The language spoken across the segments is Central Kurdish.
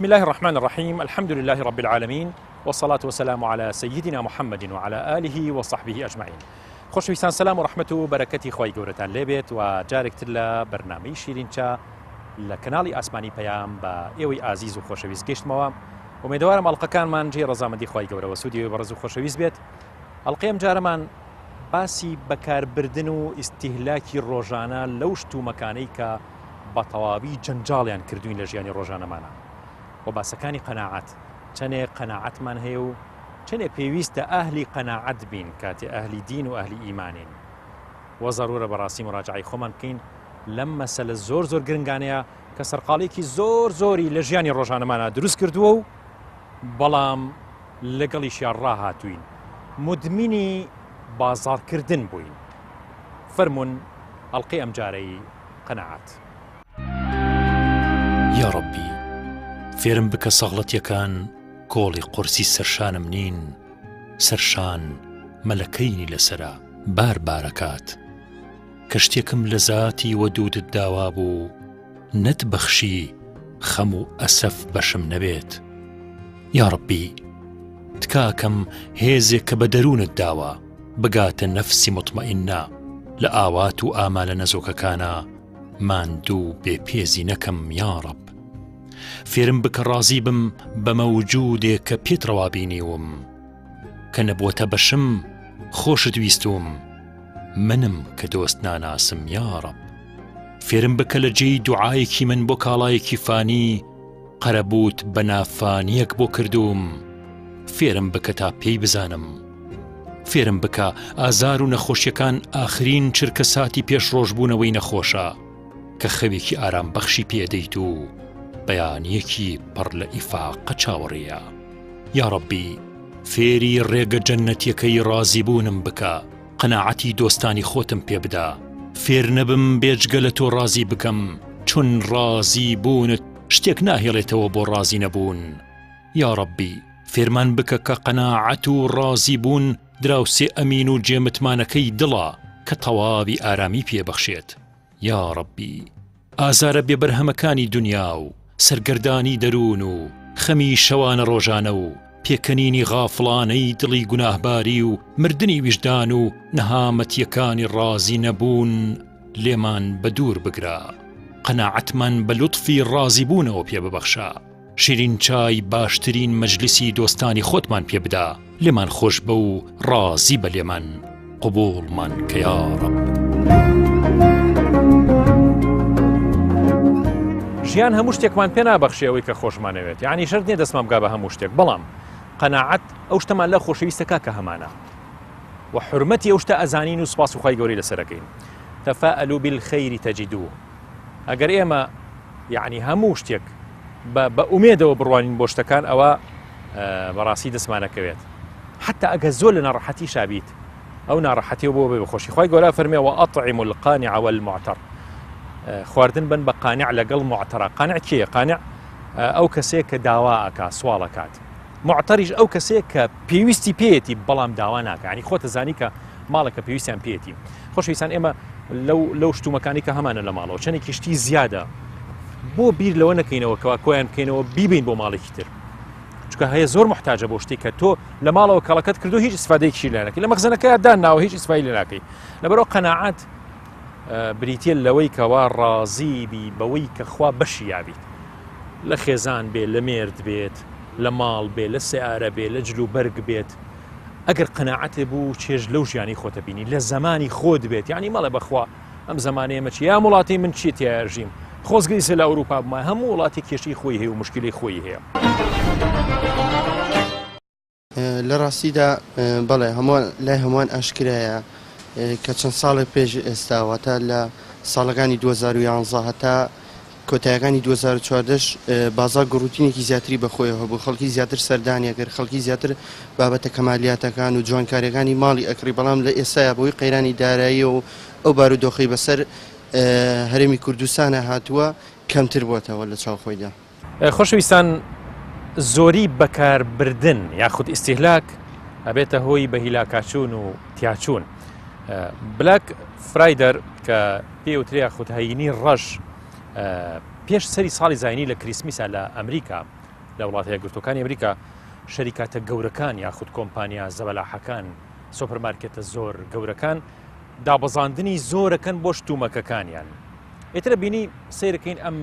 بسم الله الرحمن الرحیم الحمد لله رب العالمین والصلاة والسلام على سيدنا محمد وعلى آله وصحبه أجمعين خۆشەویستان سەلام و ڕەحمەت و بەرەکەتی خوای گەورەتان لێبێت و جارێکتر لە بەرنامەی شیرینچا لە کەناڵی ئاسمانی پەیام بە ئێوەی ئازیز و خۆشەویست گەشتمەوە ئومێدەوارم ئەڵلقەکانمان جێی ڕەزامەندی خوای گەورەوە سوودی ئێوەی بەڕێز و خۆشەویست بێت ئەڵلقەی ئەمجارەمان باسی بەکاربردن و ئیستیهلاکی ڕۆژانە لەو شتومەکانەی کە بە تەواوی جەنجاڵیان کردوین لە ژیانی ڕۆژانەمانە و باسەکانی قەناعەت چەنێ قەناعەتمان هەیە و چەنێ پێویستە ئەهلی قەناعەت بین کاتێ ئەهلی دین و ئەهلی ئیمانین و زەرورە بەڕاستی مراجعەی خۆمان بکەین لەم مەسەلە زۆر زۆر گرنگانەیە کە سەرقاڵیەکی زۆر زۆری لە ژیانی ڕۆژانەمانە دروست کردووە و بەڵام لەگەڵیشیا ڕاهاتووین مدمنی بازاڕکردن بووین فەرموون ئەڵقەی ئەمجارەی قەناعەت. یاڕەبی فێرم بکە سەغڵەتیەکان کۆڵی قورسی سەرشانم نین سەرشان مەلەکەینی لەسەرە بار بارەکات کە شتێکم لە زاتی وەدوودت داوا بوو نەت بەخشی خەم و ئەسەف بەشم نەبێت یاڕەبی تکاکەم هێزێک کە بە دەروونت داوە بگاتە نەفسی موتمەئینە لە ئاوات و ئامالە نەزۆکەکانا ماندوو و بێ پێزی نەکەم یاڕەب فێرم بکە ڕازی بم بە مەوجودێ کە پێت ڕەوا بینیوم کە نەبووەتە بەشم خۆشت ویستوم منم کە دۆست ناناسم یاڕەب فێرم بکە لە جێی دوعایەکی من بۆ کاڵایەکی فانی قەرەبووت بە نافانیەک بۆ کردووم فێرم بکە تا پێی بزانم فێرم بکە ئازار و نەخۆشیەکان ئاخرین چرکە ساتی پێش ڕۆژبوونەوەی نەخۆشە کە خەوێکی ئارام بەخشی پێدەیت و بەیانیەکی پڕ لە ئیفاقە چاوەڕێیە یاڕەبی فێری ڕێگە جەنەتیەکەی ڕازیبوونم بکە قەناعەتی دۆستانی خۆتم پێ بدە فێر نەبم بێجگە لە تۆ ڕازی بکەم چون ڕازی بوونت شتێک ناهێڵێتەوە بۆ ڕازی نەبوون یاڕەبی فێرمان بکە کە قەناعەت و ڕازی بوون دراوسێ ئەمین و جێ متمانەکەی دڵە کە تەواوی ئارامی پێ بەخشێت یاڕەبی ئازارە بێبەرهەمەکانی دونیا و سەرگەردانی دەروون و خەمی شەوانە ڕۆژانە و پێکەنینی غافڵانەی دڵی گوناهباری و مردنی ویژدان و نەهامەتیەکانی ڕازی نەبوون لێمان بەدوور بگرە قەناعەتمان بە لوتفی ڕازیبوونەوە پێ ببەخشە. شیرین چای باشترین مەجلیسی دۆستانی خۆتمان پێ بدە لێمان خۆش بە و ڕازی بە لێمان قبوڵمان کە یاڕەب. ژیان هەموو شتێکمان پێ نابەخشێ ئەوەی کە خۆشمانەوێت یعنی شەرت نییە دەستمان بگا بە هەموو شتێک بەڵام قەناعەت ئەو شتەمان لە خۆشەویستەکە کە هەمانە و حرمەتی ئەو شتە ئەزانین و سوپاس و خوای گەورەی لەسەرەکەین تفاءلوا بالخير تجدوه ئەگەر ئێمە یعنی هەموو شتێک بە ئومێدەوە بڕوانین بۆ شتەکان ئەوە بەڕاستی دەستمانەکەوێت حتا ئەگە زۆر لە ناڕەحەتی شابیت ئەو ناڕەحەتی بۆ بێ بەخۆشی خی گەورە فەرمێ و ئەطعم القانع والمعتر خواردن بن بە قانع لەگەڵ معتەرە قانع کێ قانع ئەو کەسێک کە داوا ئەکا سواڵەکات معتەریش ئەو کەسێک کە پێویستی پێیەتی بەڵام داوا ناکە ینی خۆتە زانی کە ماڵەکە پێویستیان پێیەتی خۆشەویستان ئێمە لەو لەو شتومەکانی کە هەمانە لە ماڵەوە چەندێکی شتی زیادە بۆ بیر لەوە نەکەینەوە کەوا کۆیان بکەینەوە بیبین بۆ ماڵێکی تر چکە هەیە زۆر محتاجە بۆ شتی کە تۆ لە ماڵەوە کەڵەکەت کردو هیچ ئیسفادەیەکی لێ نەکەی لە مەخزنەکە دان ناوە هیچ ئیسفای لێ ناکەی لەبەرەوە قەناعەت بریتە لەوەی کەوا ڕازی بی بەوەی کە خوا بەشی یابیت لە خێزان بێ لە مێرد بێت لە ماڵ بێ لە سیارە بێ لە جل و بەرگ بێت ئەگەر قەناعەتێ بوو چێژ لەو ژیانی خۆتە بینی لە زەمانی خۆت بێت یعنی مەڵێ بەخوا ئەم زمانەیە ئێمە چی یام وڵاتی من چی تیاژیم خۆزگەی سێ لە ئەوروپا بمە هەموو وڵاتی کێشەی خۆی هەیە و مشکلی خۆی هەیە. لە ڕاستیدا بەڵێ هەمووان لای هەمووان ئاشکرایە کە چەند ساڵێک پێش ئێستا واتە لە ساڵەکانی 2011 هەتا کۆتایەکانی 2014 بازاڕ گوڕوتینێکی زیاتری بەخۆیەوە هەبوو، خەڵکی زیاتر سەردانی ئەکرد، خەڵکی زیاتر بابەتە کەمالیاتەکان و جوانکاریەکانی ماڵی ئەکڕی، بەڵام لە ئێستایا بەهۆی قەیرانی داراییەوە و ئەو بارودۆخەی بەسەر هەرێمی کوردستانا هاتووە کەمتر بۆتەوە لە چاو خۆیدا. خۆشەویستان زۆری بەکاربردن یاخود ئیستیهلاک ئەبێتە هۆی بە هیلاکاچوون و تیاچوون. بلاک فرایدەر کە پێی وترێ یاخود هەینی ڕەش پێش سەری ساڵی زینی لە کریسمیسا لە ئەمریکا. لە وڵاتە یەکگرتووەکانی ئەمریکا شەریکاتە گەورەکان یاخود کۆمپانیا زەبەلاحەکان سۆپەرمارکێتە زۆر گەورەکان دابەزاندنی زۆرەکەن بۆ شتومەکەکانیان ئیترە بینی سیرەکەین ئەم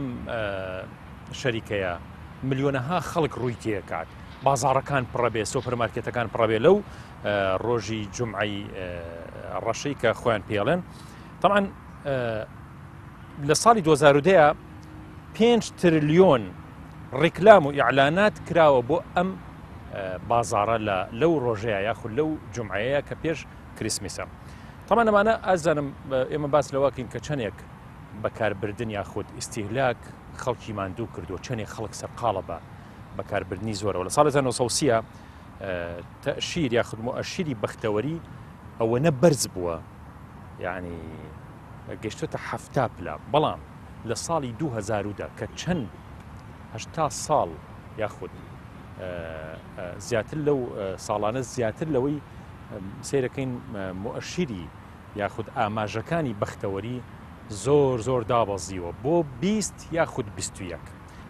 شەریکەیە ملیۆنەها خەڵک ڕووی تێکات بازاڕەکان پڕەبێ سۆپەرمارکێتەکان پڕەبێ لەو ڕۆژی جمعەی ڕەشەی کە خۆیان پێڵێن طبعا لە ساڵی 2010 5 ترلیۆن ڕیکلام و ئیعلانات کراوە بۆ ئەم بازاڕە لە لەو ڕۆژەیە یاخود لەو جمعەیە کە پێش کریسمیسە تەمان ئەمانە ئازانم ئێمە باس لەوەکەین کە چەندێک بەکاربردن یاخود ئیسیهلاک خەڵکی ماندوو کردو چەندێک خەڵک سەرقاڵە بە بەکاربردنی زۆرەوە لە ساڵی 1930 تەشیر یاخود مؤشری بەختەوەری ئەوەنە بەرز بووە یعنی گەشتۆتە حەفتا پلە بەڵام لە ساڵی 2010 کە چەند هەشتا ساڵ یاخود زیاتر لەو ساڵانە زیاتر لەوەی سیرەکەین مؤشری یاخود ئاماژەکانی بەختەوەری زۆر زۆر دابەزیوە بۆ 20 یاخود 21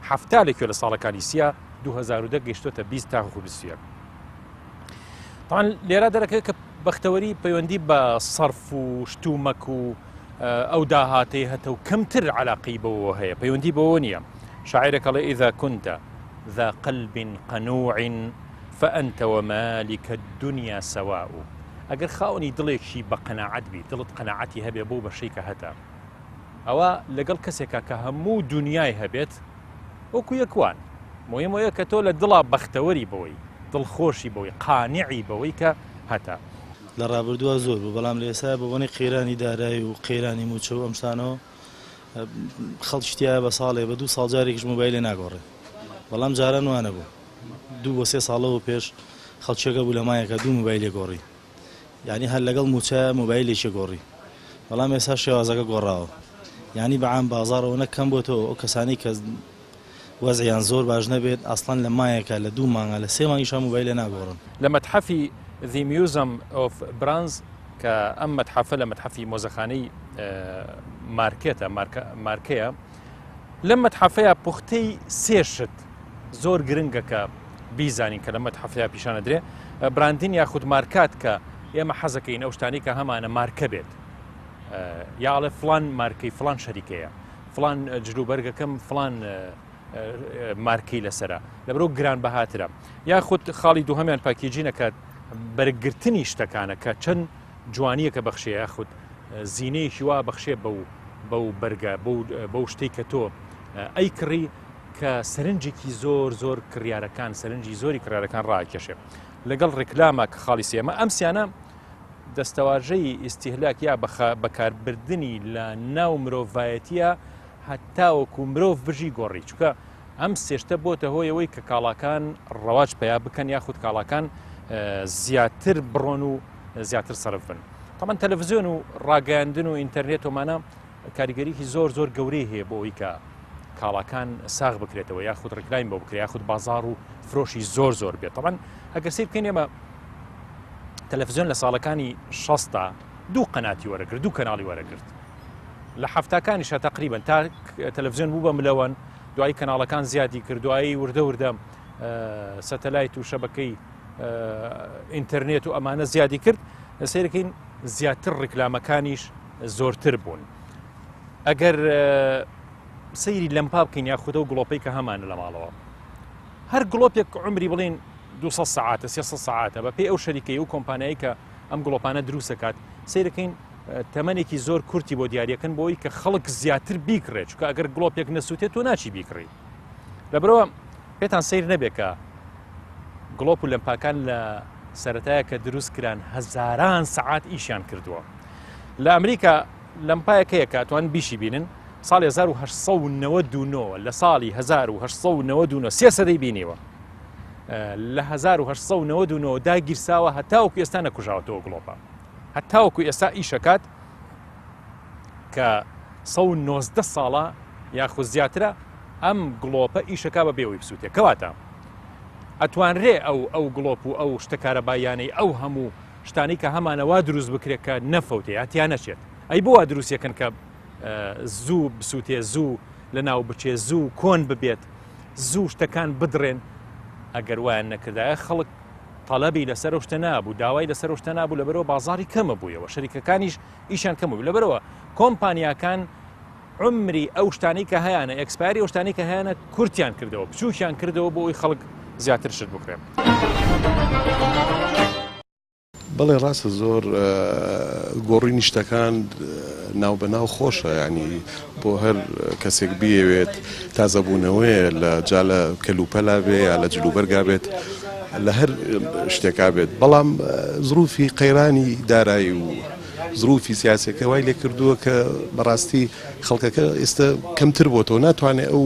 هەفتا لە کوێ لە ساڵەکانی سیا 2010 گەشتۆتە 20 تاخو 21 تان لێرە دەرەکەوێت کە بەختەوەری پەیوەندی بە سەرف و شتومەک و ئەو داهاتەی هەتە و کەمتر علاقەی بەوە هەیە پەیوەندی بەوە نییە شاعرێک ئەڵێ إذا كنت ذا قلب قنوع فأنت ومالك الدنيا سواء ئەگەر خاوەنی دڵێکی بە قەناعەت بی دڵت قەناعەتی هەبێ بۆ بەشەی کە هەتە ئەوە لەگەڵ کەسێکا کە هەموو دنیای هەبێت وەکو یەک وان. موهیم ئەوەیە کە تۆ لە دڵا بەختەوەری بەوەی، دڵخۆشی بەوەی، قانعی بەوەی کە هەتە. لە ڕابردووا زۆر بوو، بەڵام لە ئێستایا بە بۆنەی قەیرانی دارایی و قەیرانی مووچە و ئەم شتانەوە خەڵکی تیایە بە ساڵێ بە دوو ساڵ جارێکیش مۆبایلێ ناگۆڕێ، بەڵام جاران وا نەبوو دوو بۆ سێ ساڵەوە پێش خەڵکیەکە بوو لە مایەکا دوو مۆبایلێ گۆڕی. یانی هەر لەگەڵ مووچە مۆبایلێکی گۆڕی بەڵام ئێستا شێوازەکە گۆڕاوە یانی بە عام بازاڕ ئەوەنە کەم بۆتەوە ئەو کەسانەی کە وەزعیان زۆر باش نەبێت ئەسڵەن لە مایەکە لە دوو مانگا لە سێ مانگیشا مۆبایلێ ناگۆڕن. لە مەتحەفی The Museum of Brands کە ئەم مەتحەفە لە مەتحەفی مۆزەخانەی مارکێتە مارکەیە لەم مەتحەفەیە پوختەی سێ شت زۆر گرنگە کە بیزانین کە لە مەتحەفەیە پیشانەدرێ branding یاخود مارکات کە ئێمە حەزەکەین ئەو شتانی کە هەمانە مارکە بێت یاڵێ فلان مارکەی فلان شەریکەیە فلان جلوبەرگەکەم فلان مارکەی لەسرە لەبەرو گران بەهاترە یاخود خاڵی دووهەمیان packaging ەکە بەرگرتنی شتەکانە کە چەند جوانیەکە بەخشێ یاخود زینەیەکی وا بەخشێ بەو بەو بەرگە بەو شتەی کە تۆ ئەیکڕی کە سەرنجێکی زۆر زۆر کڕیارەکان سەرنجی زۆری کڕیارەکان ڕاکێشێ لەگەڵ ڕیکلامە کە خاڵی سێمە ئەم سیانە دەستەواژەی ئیسیهلاک یا بەکاربردننی لە ناو مرۆڤایەتە هەتاوەکو مرۆڤ بژی گۆڕی چکە ئەم سێشتە بۆتە هۆیەوەی کە کاڵاکان ڕەواج پیا بکەن یاخود کاڵاکان زیاتر بڕۆن و زیاتر سەرف بن تەمان تەلەڤزیۆن و ڕاگەیاندن و ئینتەرنێت ومانە کاریگەریی زۆر زۆر گەورەی هەیە بۆ ئەوی کە کاڵاکان ساغ بکرێتەوە یاخود ڕیکلایم بۆ بکرێت یاخود بازار و فرۆشی زۆر زۆر بێت تەمان ئەگەر سیر بکەین ئێمە تەلەڤزیۆن لە ساڵەکانی شەستا دوو قەناتی وەرەگرت دوو کەناڵی وەرەگرت لە حەفتاکانیشا تقریبا تا تەلەڤزیۆن بوو بە ملەوەن دوایی کەناڵەکان زیادی کرد دوایی وردە وردە سەتەلایت و شەبەکەی ئینتەرنێت و ئەمانە زیادی کرد سیرەکەین زیاتر ڕیکلامەکانیش زۆرتر بوون ئەگەر سەیری لەمپا بکەین یاخودە و گڵۆپەی کە هەمانە لە ماڵەوە هەر گڵۆپێک عمری بڵین 200 سعاتە 300 سعاتە بە پێی ئەو شەریکەی و کۆمپانیایی کە ئەم گڵۆپانە دروستەکات سیرەکەین تەمەنێکی زۆر کورتی بۆ دیارەکەن بۆی کە خەڵک زیاتر بیکڕێت چونکە ئەگەر گڵۆپێک نەسووتێت تۆ ناچی بیکڕی لەبەرەوە پێتان سیر نەبێت کە گڵۆپ و لەمپاکان لە سەتایە کە دروست کران هەزاران سەعات ئیشیان کردووە لە ئەمریکا لەمپایەک هەیە کە ئەتوان بیشی بینن ساڵی 1999 لە ساڵی 1999 سێ سەدەی بینیوە لە 1999 داگیرساوە هەتاوەکو ئێستا نەکوژاوەتەوە گڵۆپە هەتاوەکو ئێستا ئیشەکات کە 19 ساڵە یاخود زیاترە ئەم گڵۆپە ئیشەکە بە بێەوەی بسووتێ کەواتە ئەتوانرێ ئەو ئەو گڵۆپ و ئەو شتە کارەباییانەی ئەو هەموو شتانی کە هەمانە وا دروست بکرێت کە نەفەوتێ یا تیا نەچێت ئەی بۆ وا دروستیەکەن کە زوو بسووتێ زوو لە ناو بچێ زوو کۆن ببێت زوو شتەکان بدرێن ئەگەر وایان نەکردایە خەڵک تەلەبی لەسەر ئەو شتە نابوو، داوای لەسەر ئەو شتە نابوو، لەبەرئەوە بازاڕی کەمە بوویەوە، شەریکەکانیش ئیشیان کەمە بوو، لەبەرئەوە کۆمپانیاکان عومری ئەو شتانەی کە هەیانە، expire ی ئەو شتانەی کە هەیانە کورتیان کردەوە، بچووکیان کردەوە بۆ ئەوەی خەڵک زیاتر شت بکڕێ. بەڵێ ڕاستە زۆر گۆڕینی شتەکان ناوبەناو خۆشە یانی بۆ هەر کەسێک بیەوێت تازەبوونەوەیە لە جا لە کەلوپەلا بێ یا لە جلوبەرگا بێت لە هەر شتێکا بێت بەڵام زروفی قەیرانی دارایی و زروفی سیاسەکە وای لێ کردووە کە بەڕاستی خەڵکەکە ئێستا کەمتر بۆتەوە ناتوانێت ئەو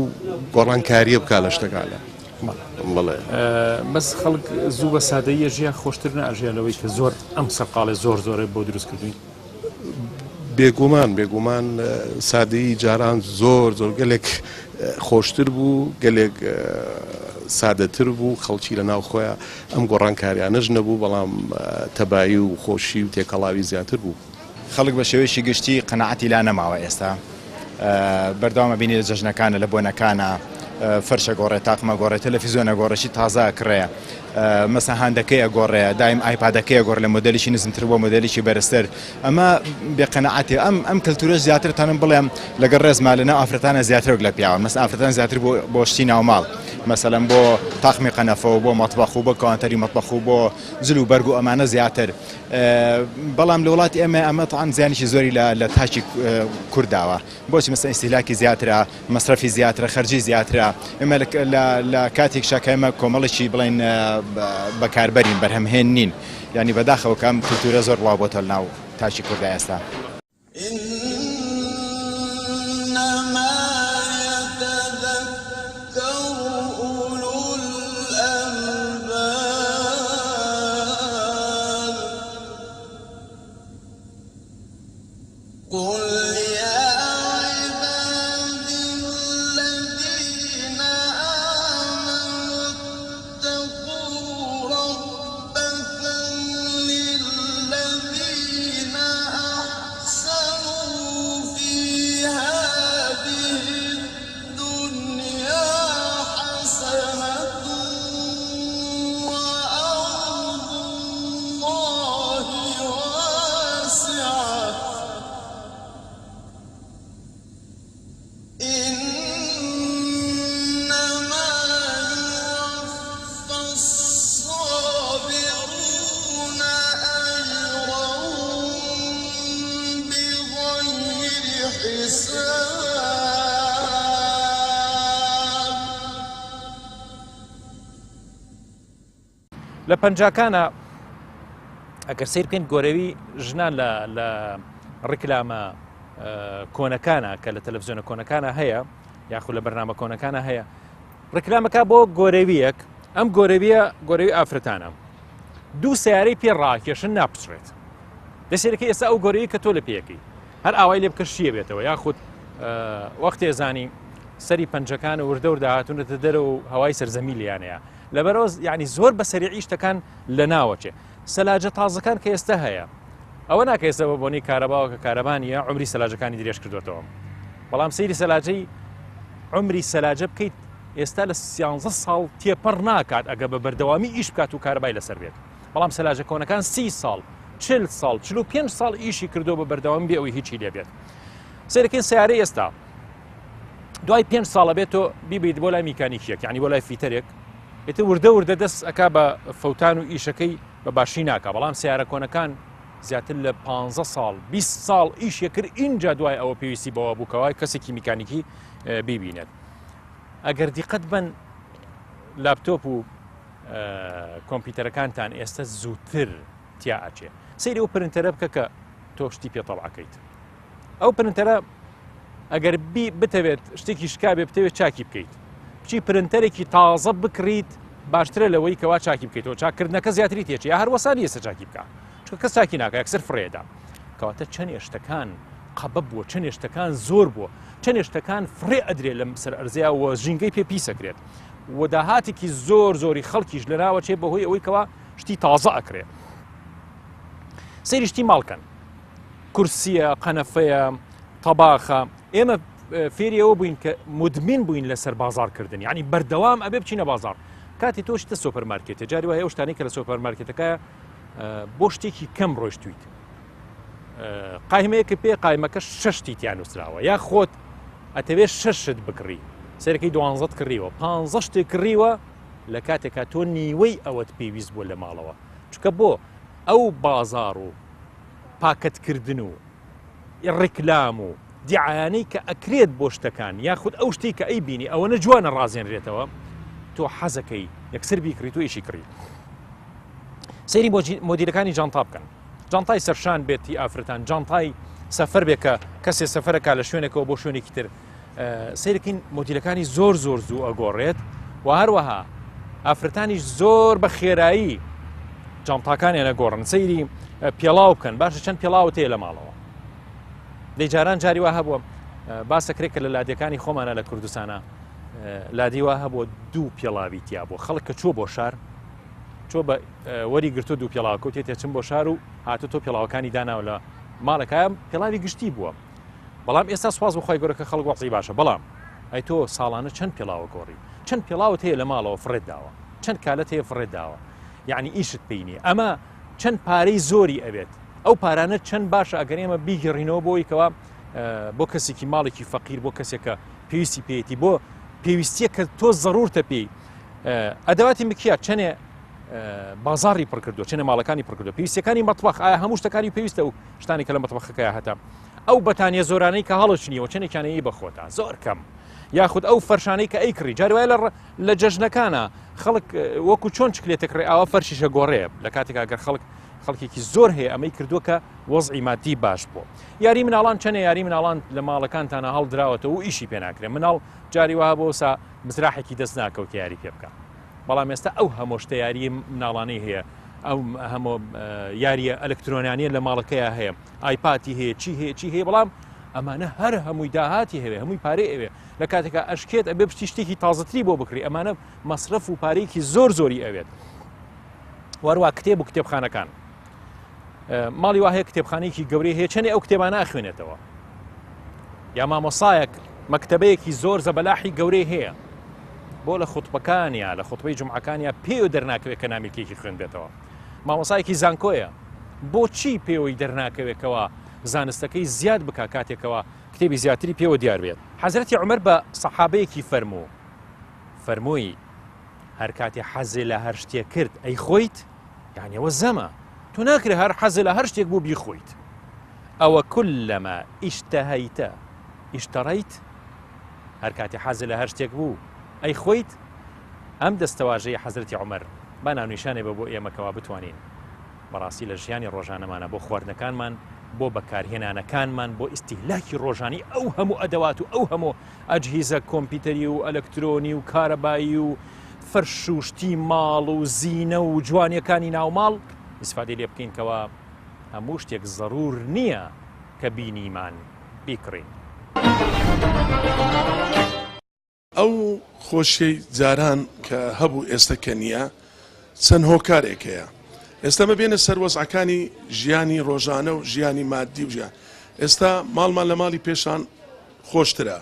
گۆڕانکاریە بکا لە شتەکانە. بەڵێ. بەس خەڵک زوو بە سادەییە ژیا خۆشتر ناژیا لەوەی کە زۆر ئەم سەرقاڵێ زۆر زۆرە بۆ دروست کردوین. بێگومان بێگومان سادەیی جاران زۆر زۆر گەلێک خۆشتر بوو گەلێک سادەتر بوو خەڵکی لە ناو خۆیان ئەم گۆڕانکاریانەش نەبوو بەڵام تەبایی و خۆشی و تێکەڵاوی زیاتر بوو. خەڵک بە شێوەیەکی گشتی قەناعەتی لا نەماوە ئێستا بەردەوام ئەبینی لە جەژنەکانە لە بۆنەکانە فەرش ئەگۆڕێ تاقم ئەگۆڕێ تەلەفیزیۆن ئەگۆڕێ شتی تازە ئەکڕێ مەسە هاندەکەی ئەگۆڕێ دایم ئایپادەکەی ئەگۆڕێ لە مۆدێلێکی نزمتر بۆ مۆدێلێکی بەرزتر ئەمە بێقەناعەتی ئەم ئەم کەلتورەش زیاتر تانم بڵێم لەگەڵ ڕێزما لەناو ئافرەتانە زیاتر وەک لە پیاوان مەسە ئافرەتان زیاتر بۆ بۆ شتی ناوماڵ مەسەلەن بۆ تاقمی قەنەفە و بۆ مەتبەخ و بۆ کەوانتەری مەتبەخ و بۆ جل و بەرگ و ئەمانە زیاتر بەڵام لە وڵاتی ئێمە ئەمە تەعام زیانێکی زۆری لە لە تاکی کورد داوە بۆچی مەسەلەن ئیستیهلاکی زیاترە مەسرەفی زیاترە خەرجی زیاترە ئێمە لە کاتێکشا کە ئێمە کۆمەڵێکی بڵێن بەکاربەرین بەرهەمهێن نین یانی بەداخەوە کە ئەم کولتوورە زۆر بڵاو بۆتەوە لەناو تاکی کوردە ئێستا. انما یتذکر اولو الالباب. قل یا عبادی الذین آمنوا اتقوا ربکم للذین احسنوا فی هذه الدنیا حسنة وارض اللە واسعە. انما یوفی الصابرون اجرهم بغیر حساب. لە پەنجاکانا ئەگەر سەیر بکەین گۆرەوی ژنان لە لە ڕیکلامە کۆنەکانە کە لە تەلەڤزیۆنە کۆنەکانە هەیە یاخود لە بەرنامە کۆنەکانە هەیە ڕیکلامەکە بۆ گۆرەویەک ئەم گۆرەویە گۆرەوی ئافرەتانە دوو سیارەی پێ ڕاکێشن ناپچڕێت دەسێرەکە ئێستا ئەو گۆرەوی کە تۆ لە پێەکەی هەر ئاوای لێ بکە شیە بێتەوە یاخود وەختێ زانی سەری پەنجەکان و وردە وردە هاتوونەتە دەرەوە و هەوای سەرزەمی لیانەیە لەبەرئەوە یعنی زۆر بە سەریعی شتەکان لەناوەچێ سەلاجە تازەکان کە ئێستا هەیە ئەوە ناکە ئێستا بە بۆنی کارەباوە کە کارەبانیە عمری سەلاجەکانی درێژ کردوێتەوە بەڵام سەیری سەلاجەی عمری سەلاجە بکەیت ئێستا لە سیانزە ساڵ تێپەڕ ناکات ئەگە بە بەردەوامی ئیش بکات و کارەبای لەسەر بێت بەڵام سەلاجە کۆنەکان سی ساڵ چل ساڵ 45 ساڵ ئیشی کردو بە بەردەوامی بێ ئەوەی هیچی لێبێت سەیرەکەین سیارەی ئێستا دوای پێنج ساڵە بێت تۆ بیبیت بۆ لای میکانیکیەک یعنی بۆ لای فیتەرێک ئیتر وردە وردە دەست ئەک بە فەوتان و ئیشەکەی بە باشی ناکە بەڵام سیارە کۆنەکان زیاتر لە 15 ساڵ 20 ساڵ ئیشێ کرد اینجا دوای ئەوە پێویستی بەوە بووکەوە کەسێکی میکانیکی بیبینێت ئەگەر دیقەت بن لاپتۆپ و کۆمپیوتەرەکانتان ئێستا زووتر تیا ئەچێ سەیری ئەو printer ە بکە کە تۆ شتی پێ تەبعەکەیت ئەو printer ە ئەگەر بی بتەوێت شتێکی شکابێ بتەوێت چاکی بکەیت بچی printer ێکی تازە بکڕیت باشترە لەوەی کەوا چاکی بکەیتەوە چاکردنەکە زیاتری تێچێ یا هەروەسانی ئێستا چاکی بکە چونکە کەس چاکی ناکە یەکسەر فڕێدا کەواتە چەند شتەکان قەبە بووە چەند شتەکان زۆر بووە چەند شتەکان فڕێ ئەدرێ لەم سەر ئەرزەیە و ژینگەی پێ پیسەکرێت و داهاتێکی زۆر زۆری خەڵکیش لەناوەچێ بەهۆی ئەوەی کەوا شتی تازە ئەکرێ سەیری شتی ماڵکەن کورسیە، قەنەفەیە، تەباخە، ئێمە فێری ئەوە بووین کە مدمن بووین لەسەر بازاڕکردن یعنی بەردەوام ئەبێ بچینە بازاڕ. کاتی تۆ شتە سۆپەر مارکێتە جاری وایە ئەو شتانەی کە لە سۆپەر مارکێتەکە بۆ شتێکی کەم ڕۆشتویت قایمەیەکە پێ قایمەکە شەشتی تیا نووسراوە یا خۆت ئەتەوێت شەشت بکڕی سەرەکەی دوانزەت کڕیوە پ شتێک کڕیوە لە کاتێکا تۆ نیوەی ئەوەت پێویست بووە لە ماڵەوە چکە بۆ ئەو بازار و پاکەتکردن و ڕیکلام و دیعایانەی کە ئەکرێت بۆ شتەکان یاخود ئەو شتەی کە ئەیبینی ئەوەنە جوانە ڕازێنرێتەوە تۆ حەزەکەی یەکسەر بیکڕی تۆ ئیشی کڕی سەیری مۆدیلەکانی جانتا بکەن جانتای سەرشان بێت هی ئافرەتان جانتای سەفەر بێت کە کەسێ سەفەرەکە لە شوێنێکەوە بۆ شوێنێکی تر سیرکین مۆدیلەکانی زۆر زۆر زوو ئەگۆڕێت و هەروەها ئافرەتانیش زۆر بە خێرایی جانتاکانیان ئەگۆڕن سەیری پێڵاو بکەن باشە چەند پێڵاوت هەیە لە ماڵەوە دەی جاران جاری وا هەبووە باسەکرێت کە لە لادێکانی خۆمانە لە کوردستانە لادی وا هەبووە دوو پێڵاوی تیا بوو خەڵک کە چوە بۆ شار چۆ بە وەری گرتو دوو پێڵاوەکە و تێتێ چم بۆ شار و هاتو تۆ پێڵاوەکانی داناوە لە ماڵەکە پێڵاوی گشتی بووە بەڵام ئێستا سواز بخوای گەورە کە خەڵک وەزعی باشە بەڵام ئەی تۆ ساڵانە چەند پێڵاوە گۆڕی چەند پێڵاوت هەیە لە ماڵەوە فڕێت داوە چەند کالەت هەیە فڕێت داوە یعنی ئیشت پێی نییە ئەمە چەند پارەی زۆری ئەوێت ئەو پارانە چەند باشە ئەگەر ئێمە بیگەڕینەوە بۆی کەوا بۆ کەسێکی ماڵێکی فەقیر بۆ کەسێکە پێویستی پێیەتی بۆ پێویستیە کە تۆ زەرورتە پێی ئەدەواتی مکیا چەنێ بازاری پڕکردو چەنێ ماڵەکانی پڕکردو پێویستەکانی مەتبەخ ئایا هەموو شتەکانی پێویستە و شتانی کە لە مەتبەخەکەی هەتا ئەو بەتانیە زۆرانەی کە هەڵەچنیەوە چەنێکیانەیە بەخۆتا زۆر کەم یاخود ئەو فەرشانەی کە ئەیکڕی جاری وایە لە جەژنەکانە خەڵک وەکو چۆن چکلێتە کڕێ ئاوا فەرشیشە گۆڕێ لە کاتێکا گەر خەڵک خەڵکێکی زۆر هەیە ئەمەی کردووە کە وەزعی مادی باش بوو یاری مناڵان چەنێ یاری مناڵان لە ماڵەکانتانە هەڵدراوەتەوە و ئیشی پێ ناکرێ مناڵ جاری وها بۆ سا مزراحێکی دەست ناکەوت کە یاری پێ بکە بەڵام ئێستا ئەو هەمۆ شتە یاری مناڵانەی هەیە ئەو هەمۆ یاریە ئەلکترۆنیانە لە ماڵەکەیە هەیە ئایپاتی هەیە چی هەیە چی هەیە بەڵام ئەمانە هەر هەمووی داهاتی هەوێ هەمووی پارەی ئەوێ لە کاتێکا ئەشکێت ئەبێ بچی شتێکی تازەتری بۆ بکری ئەمانە مەسرەف و پارەیەکی زۆر زۆری ئەوێت وەروە کتێب و کتێبخانەکان ماڵی وا هەیە کتێبخانەیەکی گەورەی هەیە چەندێ ئەو کتێبانە ئەخوێنێتەوە یا مامۆسایەک مەکتەبەیەکی زۆر زەبەلاحی گەورەی هەیە بۆ لە خوتبەکانیا لە خوتبەی جمعەکانیا پێ دەرناکەوێت کە نامیلکێکی خوێندبێتەوە مامۆسایەکی زانکۆیە بۆچی پێوەی دەرناکەوێت کەوا زانستەکەی زیاد بکا کاتێکەوە کتێبی زیاتری پێوە دیار بێت. حەزرەتی عومەر بە سەحابەیەکی فەرموو، فەرمووی، هەر کاتێ حەزێ لە هەر شتێک کرد ئەیخۆیت؟ یانی ئەوە زەمە، تۆ ناکرێ هەر حەزێ لە هەر شتێک بوو بیخۆیت. ئەوە کلما اشتهیت اشتریت؟ هەر کاتێ حەزێ لە هەر شتێک بوو ئەیخۆیت؟ ئەم دەستەواژەی حەزرەتی عومەر با ناونیشانێ بێ بۆ ئێمە کەوا بتوانین بەڕاستی لە ژیانی ڕۆژانەمانا بۆ خواردنەکانمان بۆ بەکارهێنانەکانمان بۆ ئیستیهلاکی ڕۆژانی ئەو هەموو ئەدەوات و ئەو هەموو ئەجهیزە کۆمپیوتەری و ئەلکترۆنی و کارەبایی و فەرش و شتی ماڵ و زینە و جوانیەکانی ناوماڵ ئیسفادەی لێ بکەین کەوا هەموو شتێک زەرور نییە کە بینیمان بیکڕین. ئەو خۆشیەی جاران کە هەبوو ئێستە کە نییە چەند هۆکارێک هەیە ئێستا مە بێنە سەر وەزعەکانی ژیانی ڕۆژانە و ژیانی مادی و ژیان ئێستا ماڵمان لە ماڵی پێشان خۆشترە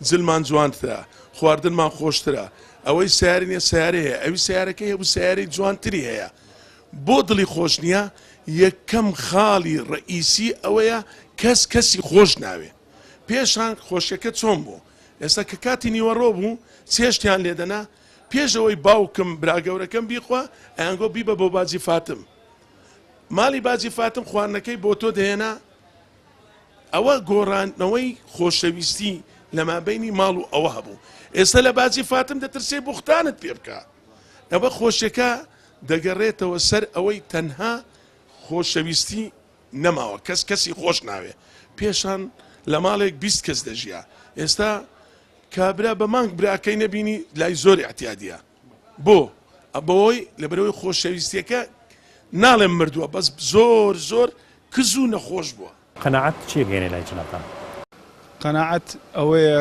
جلمان جوانترە خواردنمان خۆشترە ئەوەی سیاری نیە سیارە هەیە ئەوی سیارەکەی هەبوو سیارەی جوانتری هەیە بۆ دڵی خۆش نییە یەکەم خاڵی ڕئیسی ئەوەیە کەس کەسی خۆش ناوێ پێشان خۆشیەکە چۆن بوو ئێستا کە کاتی نیوەڕۆ بوو چێشتیان لێدەنا پێش ئەوەی باوکم برا گەورەکەم بیخوا ئەیانگۆ بیبە بۆ باجی فاتم ماڵی باجی فاتم خواردنەکەی بۆ تۆ دەهێنا ئەوە گۆڕانەوەی خۆشەویستی لە مابینی ماڵ و ئەوە هەبوو ئێستا لە باجی فاتم دەترسێ بوختانت پێ بکە ئەوە خۆشیەکە دەگەڕێتەوە سەر ئەوەی تەنها خۆشەویستی نەماوە کەس کەسی خۆش ناوێ پێشان لە ماڵێک 20 کەس دەژیا ئێستا کابرا بە مانگ براکەی نەبینی لای زۆر اعتیادیە بۆ بەوەی لەبەرەوەی خۆشەویستیەکە ناڵێم مردووە بەس زۆر زۆر کز و نەخۆش بووە. قەناعەت چی ئەگەیەنێ لای جەنابتان؟ قەناعەت ئەوەیە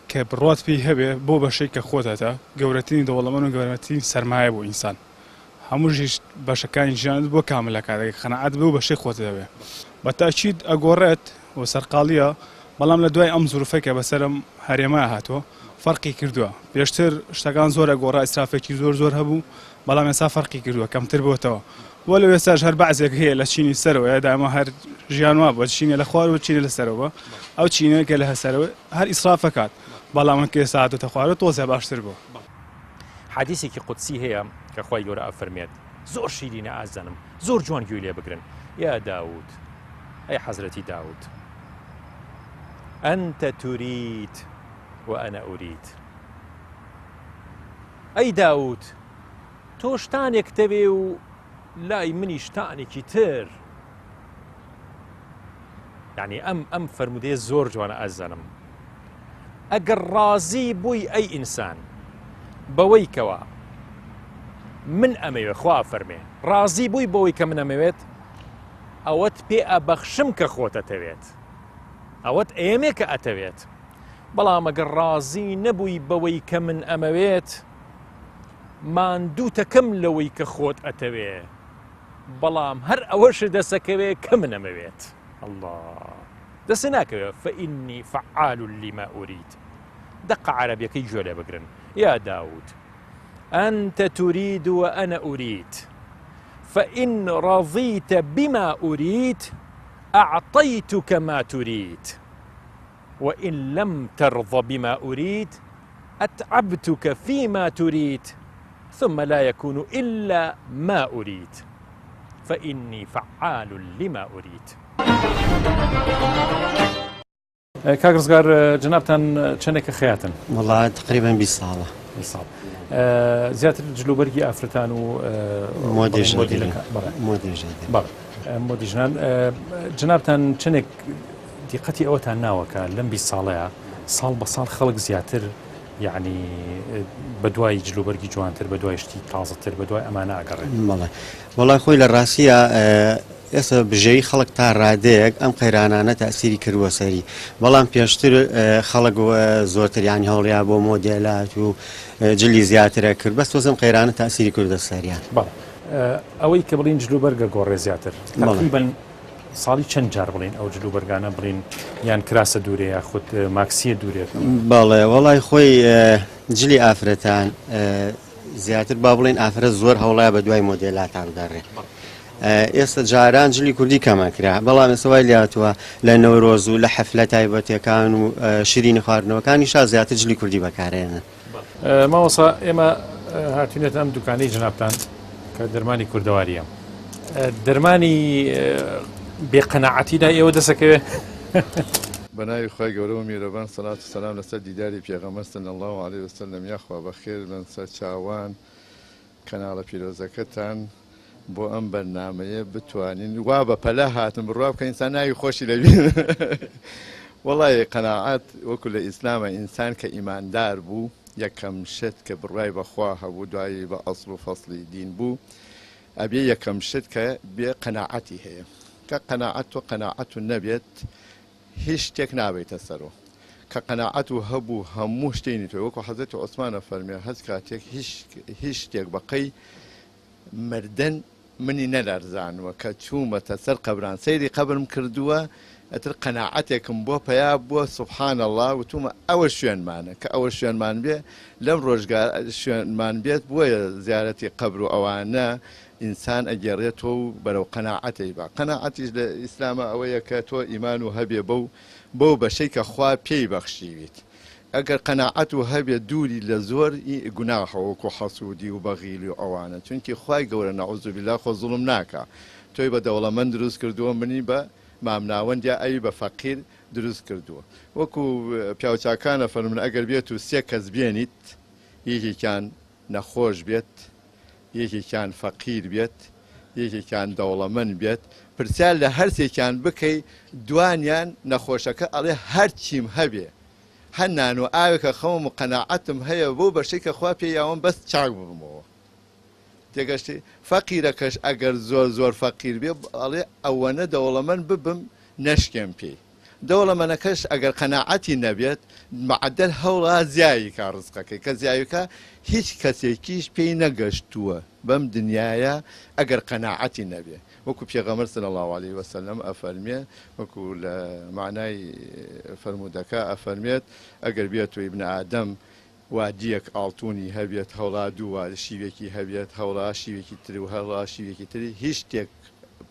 کە بڕوات پێی هەبێ بۆ بەشەی کە خۆت هەتە گەورەترین دەوڵەمەند و گەورەترین سەرمایە بۆ ئینسان هەموو بەشەکانی ژیانت بۆ کامل ئەکات ئەگەر قەناعەت بەو بەشەی خۆت هەبێ بە تاکید ئەگۆڕێت و سەرقاڵیە بەڵام لە دوای ئەم زروفەی کە بەسەرم هەرێمە هاتووە. فەرقی کردووە پێشتر شتەکان زۆر ئەگۆڕا ئیسرافێکی زۆر زۆر هەبوو بەڵام ئێستا فەرقی کردووە کەمتر بۆتەوە وەلو ئێستاش هەر بەعزێک هەیە لە چینی سەرەوەیە دایما هەر ژیان وا بووە چینە لە خوارەوە چینە لە سەرەوە ئەو چینەیە کە لە هەسەرەوە هەر ئیسرافەکات بەڵام کە ئێستا هاتۆتە خوارەوە تۆزێ باشتر بووە. حەدیسێکی قودسی هەیە کە خوای گەورە ئەفەرمێت زۆر شیرینە ئازیزانم زۆر جوان گوێی لێ بگرن یا داود ئەی حەزرەتی داود أنت تريد وأنا أريد ئەی داود تۆ شتانێک تەوێ و لای منی شتانێکی تر یعنی ئەم ئەم فەرمودەیە زۆر جوانە ئازانم ئەگەر ڕازی بووی ئەی ئینسان بەوەی کەوا من ئەمەوێ خوا فەرمێ ڕازی بووی بەوەی کە من ئەمەوێت ئەوەت پێ ئەبەخشم کە خۆتەتەوێت ئەوەت ئێمێ کە ئەتەوێت بەڵام ئەگەر ڕازی نەبووی بەوەی کە من ئەمەوێت ماندووتەکەم لەوەی کە خۆت ئەتەوێ بەڵام هەر ئەوەش دەسەکەوێ کە من ئەمەوێت الله دەسە ناکەوێ فإني فعال لما أريد دقە عەرەبیەکەی گوێ لێ بگرن یا داود أنت تريد وأنا أريد فإن رضيت بما أريد أعطيتك ما تريد وإن لم ترض بما أريد أتعبتك فيما تريد ثم لا يكون إلا ما أريد فإني فعال لما أريد. کاک ڕزگار جەنابتان چەندێکە خەیاتن؟ وەڵا تقریبا 20 ساڵە. 20 ساڵ. زیاتر جلوبەرگی ئافرەتان و مۆدی ژنان. مۆدی ژنان. بەڵێ مۆدی ژنان. جەنابتان چەندێک دیقەتی ئەوەتان ناوە کە لەم 20 ساڵەیە ساڵ بە ساڵ خەڵک زیاتر یعنی بە دوای جلوبەرگی جوانتر بە دوای شتی تازەتر بە دوای ئەمانە ئەگەڕێن؟ بەڵێ وەڵای خۆی لە ڕاستیە ئێستا بژێوی خەڵک تا ڕادەیەک ئەم قەیرانانە تەئسیری کردووە سەری، بەڵام پێشتر خەڵک زۆرتر یانی هەوڵیا بۆ مۆدێلات و جلی زیاترە کرد، بەس تۆزم قەیرانە تەئسیری کردە سەریان. بەڵێ ئەوەی کە بڵین جلوبەرگە گۆڕێ زیاتر تەقریبەن ساڵی چەند جار بڵین ئەو جلوبەرگانە بڵین یان کراسە دوورێ یاخود ماکسیە دوورێت؟ بەڵێ وەڵای خۆی جلی ئافرەتان زیاتر با بڵێین ئافرەت زۆر هەوڵایە بە دوای مۆدێلاتا بگەڕێ ئێستا جاران جلی کوردی کەمە کرا بەڵام ئێستا وای لاتوە لە نەورۆز و لە حەفلە تایبەتەکان و شیرینی خواردنەوەکانی شا زیاتر جلی کوردی بەکارێنن. مامۆستا ئێمە هاتوینەتە ئەم دوکانەی جەنابتان کە دەرمانی کوردەواریە دەرمانی بێقەناعەتی لای ئێوە دەسەکەوێ؟ بەناوی خوای گەورە و میرەبان سەلات و سەلام لەسەر دیداری پێغەمبەر صلی اللە علیە وسلم یاخوا بەخێر بن سەرچاوان کەناڵە پیرۆزەکەتان بۆ ئەم بەرنامەیە بتوانین وا بە پەلە هاتن بڕوا بکە ئینسان ناوی خۆشی لەبیر وەڵی قەناعەت وەکو لە ئیسلامە ئینسان کە ئیماندار بوو یەکەم شت کە بڕوای بەخوا هەبوو دوایی بە ئەسڵ و فەسڵی دین بوو ئەبێ یەکەم شت کە بێ قەناعەتی هەیە کە قەناعەت و قەناعەت و نەبێت هیچ شتێک نابیتە سەرۆ کە قەناعەت و هەبوو هەموو شتێنی تۆ وەکو حەزرەتی عوسمانە فەرمێ هەچ کاتێک هیچ هیچ شتێک بەقەی مردن منی نەلەرزانووە کە چوومەتە سەر قەبران سەیری قەبرم کردووە ئەتر قەناعەتێکم بۆ پەیا بووە سبحان اللە وتومە ئەوە شوێنمانە کە ئەوە شوێنمان بێ لەم ڕۆژگار شوێنمان بێت بۆیە زیارەتی قەبر و ئەوانە ئینسان ئەگێڕێتەوە و بەرەو قەناعەتەی با قەناعەتیش لە ئیسلامە ئەوەیە کە تۆ ئیمان و هەبێ بەو بەو بەشەی کە خوا پێی بەخشیویت ئەگەر قەناعەت و هەبێ دووری لە زۆر ی گوناحە وەکو حەسودی و بەغیلی و ئەوانە چونکی خوای گەورە نعوذ باللە خۆ زوڵم ناکا تۆی بە دەوڵەمەند دروست کردووە منی بە مامناوەند یا ئەوی بە فەقیر دروست کردووە وەکو پیاوچاکان ئەفەرموون ئەگەر بێت و سێ کەس بێنیت یەکێکیان نەخۆش بێت یەکێکیان فەقیر بێت یەکێکیان دەوڵەمەند بێت پرسیار لە هەرسێکیان بکەی دوانیان نەخۆشەکە ئەڵێ هەرچیم هەبێ هەر نان و ئاوێکە خەوم و قەناعەتم هەیە بەو بەشەی کە خوا پێی یاوم بەس چاک ببمەوە تێگەشتی فەقیرەکەش ئەگەر زۆر زۆر فەقیر بێ ئەڵێ ئەوەنە دەوڵەمەند ببم نەشکێم پێی دەوڵەمەنەکەش ئەگەر قەناعەتی نەبێت مەعەدەل هەوڵا زیایی کا ڕزقەکەی کە زیایی کا هیچ کەسێکیش پێی نەگەشتووە بەم دنیایە ئەگەر قەناعەتی نەبێ وەکو پێغەمبەر صلی اللە علیە وسلم ئەفەرمێ وەکو لە مەعنای فەرموودەکە ئەفەرمێت ئەگەر بێت و ئیبن ئادەم وادیەک ئاڵتونی هەبێت هەوڵا دوو وادە شیوێکی هەبێت هەوڵا شیوێکی تر و هەوڵا شیوێکی تری هیچ شتێک